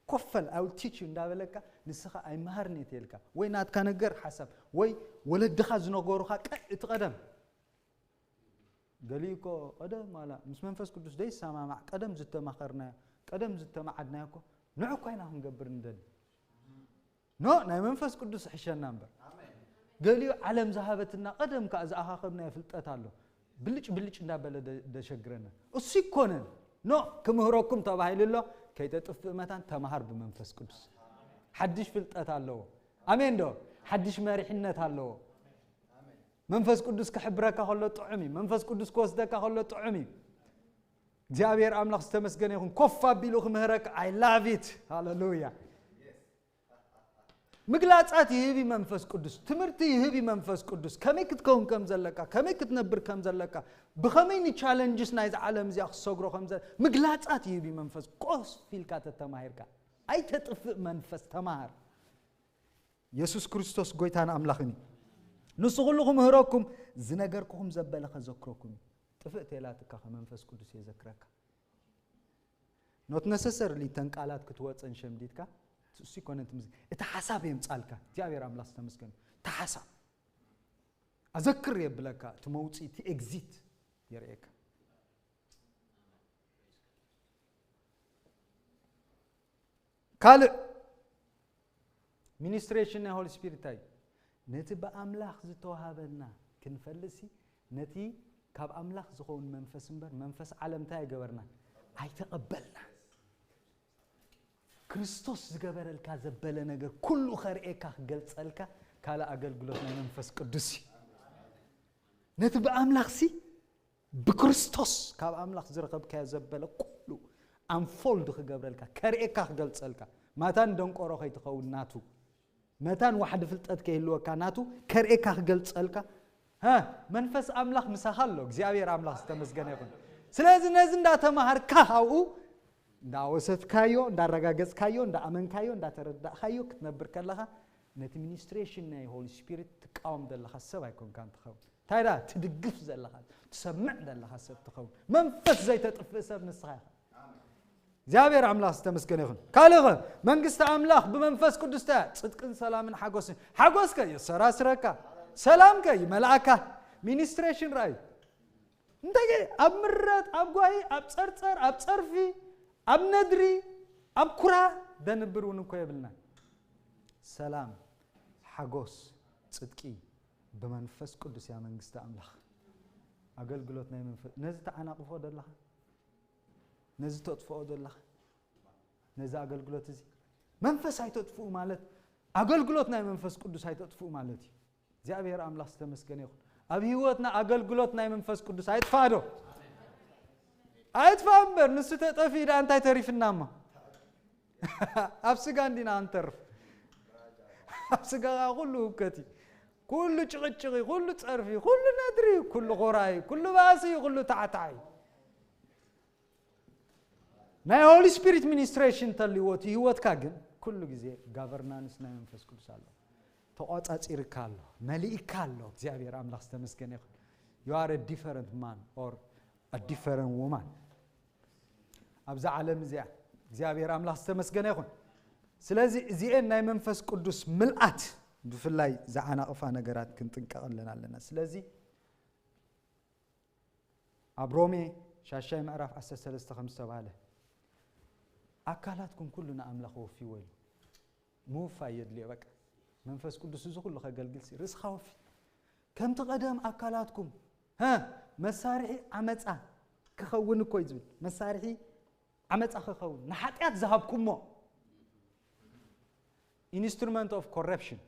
ኮፈል፣ I will teach you እንዳበለካ ንስኻ ኣይመሃርን እየ ተልካ ወይ ናትካ ነገር ሓሳብ ወይ ወለድኻ ዝነገሩኻ ቀ-፣ እቲ ቀደም ገሊኡ እኮ ቀደም ዋላ ምስ መንፈስ ቅዱስ ዘይሰማማዕ ቀደም ዝተማኸርናዮ ቀደም ዝተማዓድናዮ እኮ ንዑ እኳ ኢና ክንገብር ንደሊ። ኖ ናይ መንፈስ ቅዱስ ሕሸና እምበር። ገሊኡ ዓለም ዝሃበትና ቀደም ከኣ ዝኣኻኸብናዮ ፍልጠት ኣሎ። ብልጭ ብልጭ እንዳበለ ደ-፣ ደሸግረና። እሱ ይኮነን። ኖ ክምህረኩም ተባሂሉ ኣሎ። ከይተጥፍእ መታን ተማሃር ብመንፈስ ቅዱስ። ሓድሽ ፍልጠት ኣለዎ። ኣሜን ዶ? ሓድሽ መሪሕነት ኣለዎ። መንፈስ ቅዱስ ክሕብረካ ከሎ ጥዑም እዩ። መንፈስ ቅዱስ ክወስደካ ከሎ ጥዑም እዩ። እግዚኣብሔር ኣምላኽ ዝተመስገነ ይኹን። ኮፍ ኣቢሉ ክምህረካ፣ I love it። ሃሌሉያ። ምግላጻት ይህብ እዩ መንፈስ ቅዱስ። ትምህርቲ ይህብ እዩ መንፈስ ቅዱስ። ከመይ ክትከውን ከም ዘለካ፣ ከመይ ክትነብር ከም ዘለካ፣ ብኸመይ ንቻለንጅስ ናይዚ ዓለም እዚኣ ክትሰግሮ ከም ዘ-፣ ምግላጻት ይህብ እዩ መንፈስ። ኮፍ ኢልካ ተተማሂርካ። ኣይተጥፍእ መንፈስ፣ ተማሃር። የሱስ ክርስቶስ ጎይታን ኣምላኽን እዩ። ንሱ ኩሉ ክምህረኩም፣ ዝነገርኩኹም ዘበለ ከዘክረኩም እዩ። ጥፍእ ቴላትካ ከመንፈስ ቅዱስ የዘክረካ። Not necessarily እተን ቃላት ክትወፀን ሸምዲድካ፣ እሱ ይኮነን ትምዝ-፣ እቲ ሓሳብ የምፃልካ። እግዚኣብሔር ኣምላኽ ዝተመስገነ። እቲ ሓሳብ። ኣዘክር የብለካ፣ እቲ መውፅኢ፣ እቲ ኤግዚት የርእየካ። ካልእ ሚኒስትሬሽን ናይ ሆሊ ስፒሪት እንታይ እዩ? ነቲ ብኣምላኽ ዝተዋሃበና ክንፈልጥሲ፣ ነቲ ካብ ኣምላኽ ዝኸውን መንፈስ እምበር፣ መንፈስ ዓለም እንታይ ኣይገበርና? ኣይተቐበልና። ክርስቶስ ዝገበረልካ ዘበለ ነገር ኩሉ ከርእየካ ክገልጸልካ ካልእ ኣገልግሎት ናይ መንፈስ ቅዱስ እዩ። ነቲ ብኣምላኽሲ ብክርስቶስ ካብ ኣምላኽ ዝረኸብካዮ ዘበለ ኩሉ ኣንፎልድ ክገብረልካ፣ ከርእየካ ክገልጸልካ፣ መታን ደንቆሮ ከይትኸውን ናቱ፣ መታን ዋሕዲ ፍልጠት ከይህልወካ ናቱ ከርእየካ ክገልጸልካ፣ ሃ፣ መንፈስ ኣምላኽ ምሳኻ ኣሎ። እግዚኣብሔር ኣምላኽ ዝተመስገነ ይኹን። ስለዚ ነዚ እንዳተማሃርካ ካብኡ እንዳወሰድካዮ፣ እንዳረጋገጽካዮ፣ እንዳኣመንካዮ፣ እንዳተረዳእካዮ ክትነብር ከለኻ ነቲ ሚኒስትሬሽን ናይ ሆሊ ስፒሪት ትቃወም ዘለኻ ሰብ ኣይኮንካን ትኸውን። እንታይ ደኣ ትድግፍ ዘለኻ፣ ትሰምዕ ዘለኻ ሰብ ትኸውን። መንፈስ ዘይተጥፍእ ሰብ ንስኻ ኢኻ። እግዚኣብሔር ኣምላኽ ዝተመስገነ ይኹን። ካልእ ኸ መንግስቲ ኣምላኽ ብመንፈስ ቅዱስ እንታይ እያ? ጽድቅን ሰላምን ሓጎስን። ሓጎስ ከ የሰራስረካ፣ ሰላም ከ ይመልኣካ። ሚኒስትሬሽን ራእዩ እንታይ ገ-፣ ኣብ ምረት፣ ኣብ ጓሂ፣ ኣብ ጸርጸር፣ ኣብ ጸርፊ፣ ኣብ ነድሪ፣ ኣብ ኩራ ደንብር እውን እኮ የብልና። ሰላም፣ ሓጎስ፣ ጽድቂ ብመንፈስ ቅዱስ እያ መንግስቲ ኣምላኽ። ኣገልግሎት ናይ መንፈስ፣ ነዚ ተዓናቕፎ ደለኻ፣ ነዚ ተጥፍኦ ደለኻ፣ ነዚ ኣገልግሎት እዚ መንፈስ ኣይተጥፍኡ ማለት ኣገልግሎት ናይ መንፈስ ቅዱስ ኣይተጥፍኡ ማለት እዩ። እግዚኣብሔር ኣምላኽ ዝተመስገነ ይኹን። ኣብ ህይወትና ኣገልግሎት ናይ መንፈስ ቅዱስ ኣይጥፋእ ዶ? ኣይጥፋእ እምበር፣ ንሱ ተጠፊኡ ደኣ እንታይ ተሪፍና እሞ? ኣብ ስጋ እንዲና እንተርፍ። ኣብ ስጋ ከኣ ኩሉ ህውከት እዩ። ኩሉ ጭቕጭቕ እዩ፣ ኩሉ ጸርፊ እዩ፣ ኩሉ ነድሪ እዩ፣ ኩሉ ኾራይ እዩ፣ ኩሉ ባእሲ እዩ፣ ኩሉ ታዕታዕ እዩ። ናይ ሆሊ ስፒሪት ሚኒስትሬሽን ተልዎ እቲ ህይወትካ ግን ኩሉ ግዜ ጋቨርናንስ ናይ መንፈስ ቅዱስ ኣሎ። ተቋጻጺርካ ኣሎ፣ መሊእካ ኣሎ። እግዚኣብሔር ኣምላኽ ዝተመስገነ ይኹን። You are a different man or a different woman። ኣብዛ ዓለም እዚኣ እግዚኣብሔር ኣምላኽ ዝተመስገነ ይኹን። ስለዚ እዚኤን ናይ መንፈስ ቅዱስ ምልኣት ብፍላይ ዝዓናቕፋ ነገራት ክንጥንቀቐለን ኣለና። ስለዚ ኣብ ሮሜ ሻሻይ ምዕራፍ ዓሰርተ ሰለስተ ከም ዝተባህለ ኣካላትኩም ኩሉ ንኣምላኽ ወፍይዎ ኢሉ። ምውፋይ የድልዮ። በቃ መንፈስ ቅዱስ እዚ ኩሉ ከገልግል ሲ ርእስኻ ወፊ። ከምቲ ቀደም ኣካላትኩም ሀ መሳርሒ ዓመፃ ክኸውን እኮ እዩ ዝብል። መሳርሒ ዓመፃ ክኸውን ንሓጢኣት ዝሃብኩሞ ኢንስትሩመንት ኦፍ ኮረፕሽን።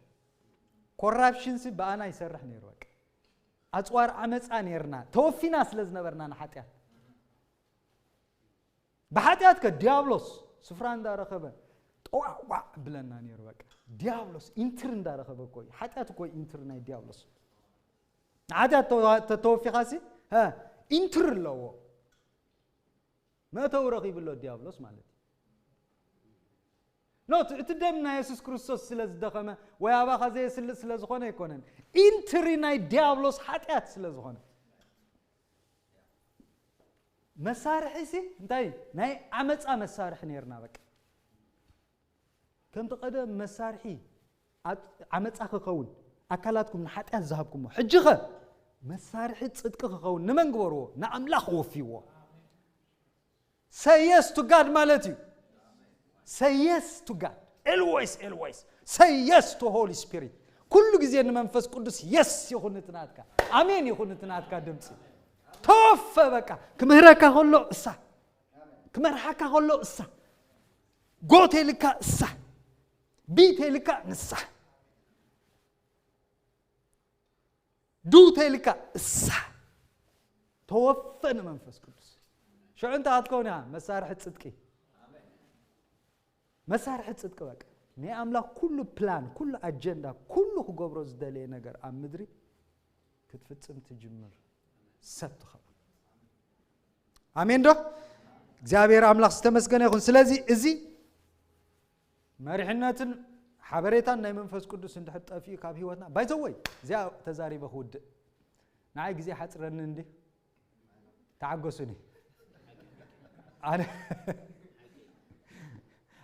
ኮራፕሽን ሲ ብኣና ይሰርሕ ነይሩ። በቃ ኣፅዋር ዓመፃ ነይርና፣ ተወፊና ስለ ዝነበርና ንሓጢኣት። ብሓጢኣት ከ ዲያብሎስ ስፍራ እንዳረኸበ ጠዋዕዋዕ ብለና ነይሩ። በቃ ዲያብሎስ ኢንትሪ እንዳረኸበ እኮ እዩ። ሓጢኣት እኮ ኢንትሪ ናይ ዲያብሎስ። ንሓጢኣት ተዋ- ተተወፊኻ ሲ ሀ ኢንትሪ ኣለዎ። መእተዊ ረኺቡ ኣሎ ዲያብሎስ ማለት እዩ። ኖት እቲ ደም ናይ የሱስ ክርስቶስ ስለ ዝደኸመ ወይ ኣባኻ ዘየስልጥ ስለ ዝኾነ ኣይኮነን። ኢንትሪ ናይ ዲያብሎስ ሓጢኣት ስለ ዝኾነ። መሳርሒ ሲ እንታይ ናይ ዓመፃ መሳርሒ ነይርና። በቃ ከምቲ ቀደም መሳርሒ ኣ- ዓመፃ ክኸውን ኣካላትኩም ንሓጢኣት ዝሃብኩሞ፣ ሕጂኸ መሳርሒ ፅድቂ ክኸውን ንመን ግበርዎ? ንኣምላኽ ወፍይዎ። ሰየስ ቱ ጋድ ማለት እዩ። ሰየስ ቱ ጋድ ኤልወይስ ኤልወይስ ሰየስ ቱ ሆሊ ስፒሪት። ኩሉ ግዜ ንመንፈስ ቅዱስ የስ ይኹን እቲ ናትካ፣ ኣሜን ይኹን እቲ ናትካ ድምፂ። ተወፈ በቃ። ክምህረካ ከሎ እሳ፣ ክመርሓካ ከሎ እሳ፣ ጎ ተይልካ እሳ፣ ቢ ተይልካ ንሳ፣ ዱ ተይልካ እሳ። ተወፈ ንመንፈስ ቅዱስ። ሽዑ እንታይ ክትከውን ኢኻ? መሳርሒ ፅድቂ። መሳርሒ ፅድቂ በቃ። ናይ ኣምላኽ ኩሉ ፕላን፣ ኩሉ ኣጀንዳ፣ ኩሉ ክገብሮ ዝደለየ ነገር ኣብ ምድሪ ክትፍጽም ትጅምር ሰብ ትኸውን። ኣሜን ዶ? እግዚኣብሔር ኣምላኽ ዝተመስገነ ይኹን። ስለዚ እዚ መሪሕነትን ሓበሬታን ናይ መንፈስ ቅዱስ እንድሕር ጠፊኡ ካብ ህይወትና፣ ባይዘወይ እዚኣ ተዛሪበ ክውድእ። ንዓይ ግዜ ሓፅረኒ እንዲ ተዓገሱኒ። ኣነ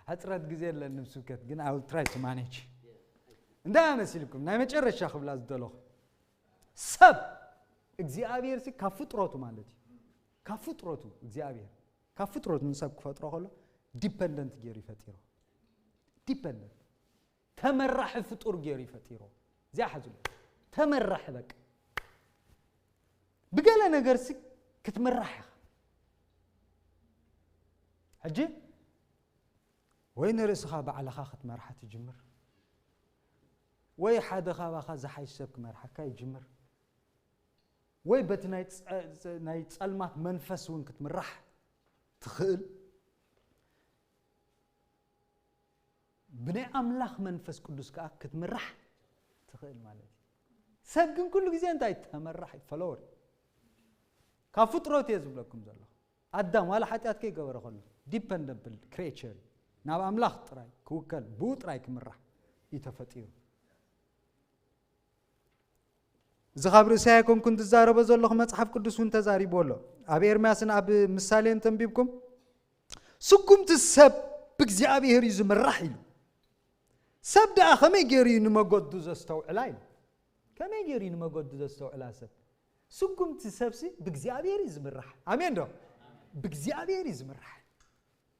ሕፅረት ግዜ የለንም ስብከት ግን I will try to manage። እንታይ መሲልኩም ናይ መጨረሻ ክብላ ዝደለኹ፣ ሰብ እግዚኣብሔር ሲ ካብ ፍጥረቱ ማለት እዩ፣ ካብ ፍጥረቱ እግዚኣብሔር ካብ ፍጥረቱ ንሰብ ክፈጥሮ ከሎ ዲፐንደንት ገይሩ ይፈጢሮ። ዲፐንደንት ተመራሒ ፍጡር ገይሩ ይፈጢሮ። እዚኣ ሓዙ ተመራሒ በቃ ብገለ ነገር ሲ ክትምራሕ ኢኻ። ሕጂ ወይ ንርእስኻ ባዕልኻ ክትመርሓ ትጅምር፣ ወይ ሓደ ካባኻ ዝሓይሽ ሰብ ክመርሓካ ይጅምር፣ ወይ በቲ ናይ ጸ- ናይ ጸልማት መንፈስ እውን ክትምራሕ ትኽእል። ብናይ ኣምላኽ መንፈስ ቅዱስ ከኣ ክትምራሕ ትኽእል ማለት እዩ። ሰብ ግን ኩሉ ግዜ እንታይ ተመራሕ እዩ፣ ፎሎወር እዩ። ካብ ፍጥረት እየ ዝብለኩም ዘለኹ። ኣዳም ዋላ ሓጢኣት ከይገበረ ከሎ ዲፐንደብል ክሬቸር እዩ። ናብ ኣምላኽ ጥራይ ክውከል፣ ብኡ ጥራይ ክምራሕ እዩ ተፈጢሩ። እዚ ካብ ርእሰይ ኣይኮንኩን ዝዛረቦ ዘለኹ፣ መጽሓፍ ቅዱስ እውን ተዛሪቡ ኣሎ። ኣብ ኤርምያስን ኣብ ምሳሌን ተንቢብኩም ስጉምቲ ሰብ ብእግዚኣብሔር እዩ ዝምራሕ ኢሉ። ሰብ ደኣ ከመይ ገይሩ እዩ ንመገዱ ዘስተውዕላ ኢሉ። ከመይ ገይሩ እዩ ንመገዱ ዘስተውዕላ ሰብ? ስጉምቲ ሰብሲ ብእግዚኣብሔር እዩ ዝምራሕ። ኣሜን ዶ? ብእግዚኣብሔር እዩ ዝምራሕ።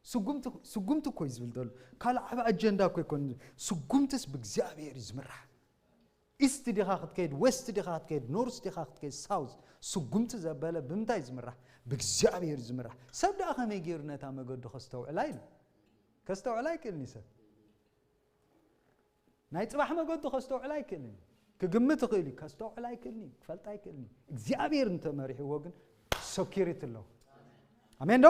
ስጉምቲ ስጉምቲ እኮ እዩ ዝብል ዘሎ። ካልእ ዓቢ ኣጀንዳ እኮ ይኮን። ስጉምትስ ብእግዚኣብሔር እዩ ዝምራሕ። ኢስት ዲኻ ክትከይድ፣ ዌስት ዲኻ ክትከይድ፣ ኖርስ ዲኻ ክትከይድ፣ ሳውዝ፣ ስጉምቲ ዘበለ ብምንታይ ዝምራሕ? ብእግዚኣብሔር ዝምራሕ። ሰብ ደኣ ከመይ ገይሩ ነታ መገዱ ከስተውዕላ ኢሉ? ከስተውዕላ ኣይክእልን እዩ ሰብ። ናይ ጽባሕ መገዱ ከስተውዕላ ኣይክእልን እዩ። ክግምት ይኽእል እዩ፣ ከስተውዕል ኣይክእልን እዩ፣ ክፈልጥ ኣይክእልን እዩ። እግዚኣብሔር እንተመሪሕዎ ግን ሰኪሪቲ ኣለዎ። ኣሜን ዶ?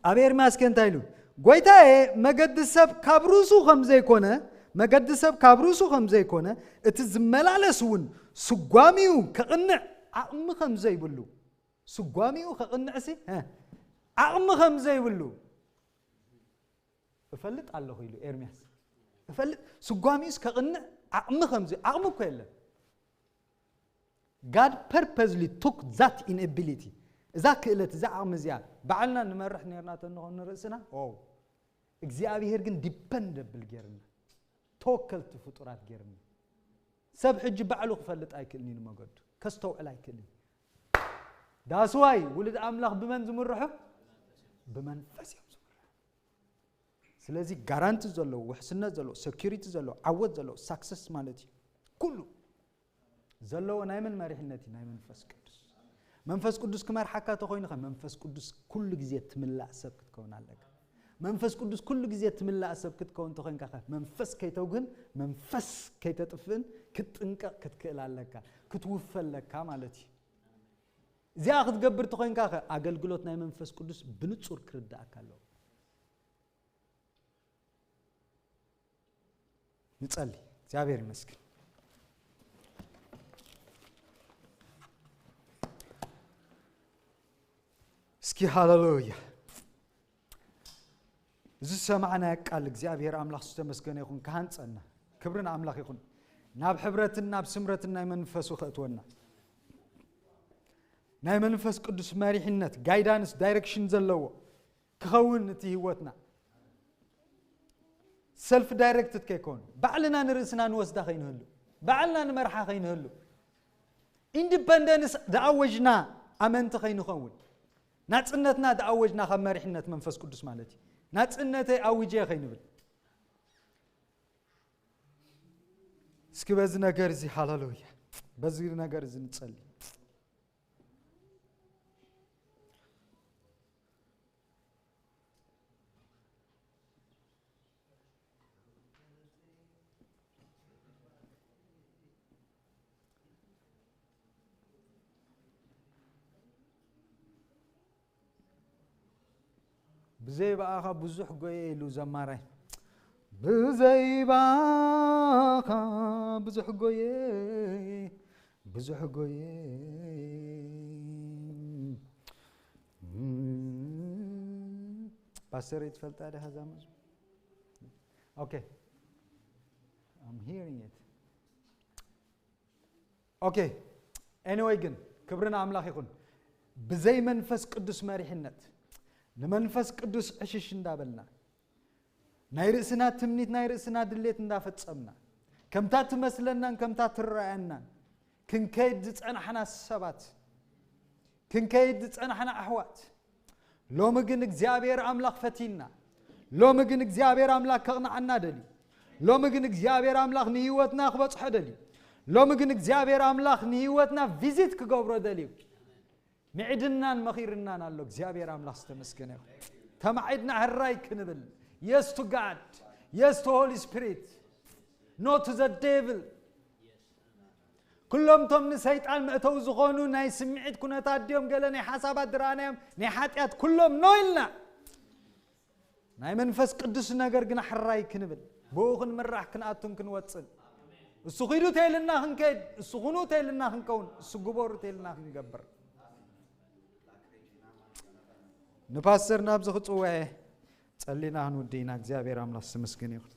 ኣብ ኤርምያስ ከ እንታይ ኢሉ? ጎይታዬ፣ መገዲ ሰብ ካብ ርእሱ ከም ዘይኮነ፣ መገዲ ሰብ ካብ ርእሱ ከም ዘይኮነ፣ እቲ ዝመላለስ እውን ስጓሚኡ ከቕንዕ ዓቕሚ ከም ዘይብሉ፣ ስጓሚኡ ከቕንዕሲ፣ እ፣ ዓቕሚ ከም ዘይብሉ እፈልጥ ኣለኹ ኢሉ ኤርምያስ። እፈልጥ፣ ስጓሚኡስ ከቕንዕ ዓቕሚ ከም ዘይ-፣ ዓቕሚ እኮ የለን። God purposely took that inability። እዛ ክእለት፣ እዛ ዓቕሚ እዚኣ ባዕልና ንመርሕ ነርና ተንኾን ንርእስና፣ ኦ፣ እግዚኣብሔር ግን ዲፐንደብል ጌርና፣ ተወከልቲ ፍጡራት ጌርና። ሰብ ሕጂ ባዕሉ ክፈልጥ ኣይክእልን እዩ ንመገዱ፣ ከስተውዕል ኣይክእልን። ዳስዋይ ውሉድ ኣምላኽ ብመን ዝምርሑ? ብመንፈስ እዮም ዝምርሑ። ስለዚ ጋራንቲ ዘለዎ፣ ውሕስነት ዘለዎ፣ ሰኪሪቲ ዘለዎ፣ ዓወት ዘለዎ፣ ሳክሰስ ማለት እዩ። ኩሉ ዘለዎ ናይ መን መሪሕነት እዩ? ናይ መንፈስ ቅዱስ። መንፈስ ቅዱስ ክመርሓካ ተኾይኑ ኸ፣ መንፈስ ቅዱስ ኩሉ ግዜ ትምላእ ሰብ ክትከውን ኣለካ። መንፈስ ቅዱስ ኩሉ ግዜ ትምላእ ሰብ ክትከውን ተኾይንካ ኸ፣ መንፈስ ከይተውግን፣ መንፈስ ከይተጥፍእን ክትጥንቀቕ ክትክእል ኣለካ፣ ክትውፈ ኣለካ ማለት እዩ። እዚኣ ክትገብር ተኾይንካ ኸ፣ ኣገልግሎት ናይ መንፈስ ቅዱስ ብንጹር ክርዳእካ ኣለዎ። ንጸሊ። እግዚኣብሔር ይመስገን። እስኪ ሃሌሉያ። እዚ ዝሰማዕናዮ ቃል እግዚኣብሔር ኣምላኽ ዝተመስገነ ይኹን፣ ክሃንጸና። ክብሪ ንኣምላኽ ይኹን። ናብ ሕብረትን ናብ ስምረትን ናይ መንፈሱ ከእትወና። ናይ መንፈስ ቅዱስ መሪሕነት፣ ጋይዳንስ፣ ዳይሬክሽን ዘለዎ ክኸውን እቲ ህይወትና። ሰልፍ ዳይሬክትድ ከይከውን፣ ባዕልና ንርእስና ንወስዳ ከይንህሉ፣ ባዕልና ንመርሓ ከይንህሉ፣ ኢንዲፐንደንስ ዝኣወጅና ኣመንቲ ከይንኸውን፣ ናጽነትና ዝኣወጅና ካብ መሪሕነት መንፈስ ቅዱስ ማለት እዩ። ናጽነተይ ኣውጀ ከይንብል። እስኪ በዚ ነገር እዚ፣ ሃሌሉያ፣ በዚ ነገር እዚ ንጸሊ። ብዘይ ብኣኻ ብዙሕ ጎየ ኢሉ ዘማራይ። ብዘይ ብኣኻ ብዙሕ ጎየ፣ ብዙሕ ጎየ። ፓስተር ትፈልጣ ዲኻ እዛ መዝሙር? ኦኬ። I'm hearing it. ኦኬ። ኤኒወይ ግን ክብሪ ንኣምላኽ ይኹን። ብዘይ መንፈስ ቅዱስ መሪሕነት ንመንፈስ ቅዱስ ዕሽሽ እንዳበልና ናይ ርእስና ትምኒት ናይ ርእስና ድሌት እንዳፈጸምና ከምታ ትመስለናን ከምታ ትረኣየናን ክንከይድ ዝጸናሕና ሰባት ክንከይድ ዝጸናሕና ኣሕዋት ሎሚ ግን እግዚኣብሔር ኣምላኽ ፈቲና። ሎሚ ግን እግዚኣብሔር ኣምላኽ ከቕንዓና ደልዩ። ሎሚ ግን እግዚኣብሔር ኣምላኽ ንህይወትና ክበጽሖ ደልዩ። ሎሚ ግን እግዚኣብሔር ኣምላኽ ንህይወትና ቪዚት ክገብሮ ደልዩ። ምዕድናን መኺርናን ኣሎ። እግዚኣብሔር ኣምላኽ ዝተመስገነ ይኹን። ተማዒድና ሕራይ ክንብል yes to God, yes to Holy Spirit, no to the devil። ኩሎም እቶም ንሰይጣን መእተዊ ዝኾኑ ናይ ስምዒት ኩነታት ድዮም ገለ ናይ ሓሳባት ድረኣናዮም ናይ ሓጢኣት ኩሎም ኖ ኢልና ናይ መንፈስ ቅዱስ ነገር ግን ሕራይ ክንብል ብኡ ክንምራሕ ክንኣቱን ክንወፅን እሱ ኺዱ ተይልና ክንከይድ እሱ ኩኑ ተይልና ክንከውን እሱ ግበሩ ተይልና ክንገብር ንፓስተር ናብዚ ክፅውዐ ጸሊና ክንውዲ ኢና እግዚኣብሔር ኣምላኽ ስምስግን ይኹን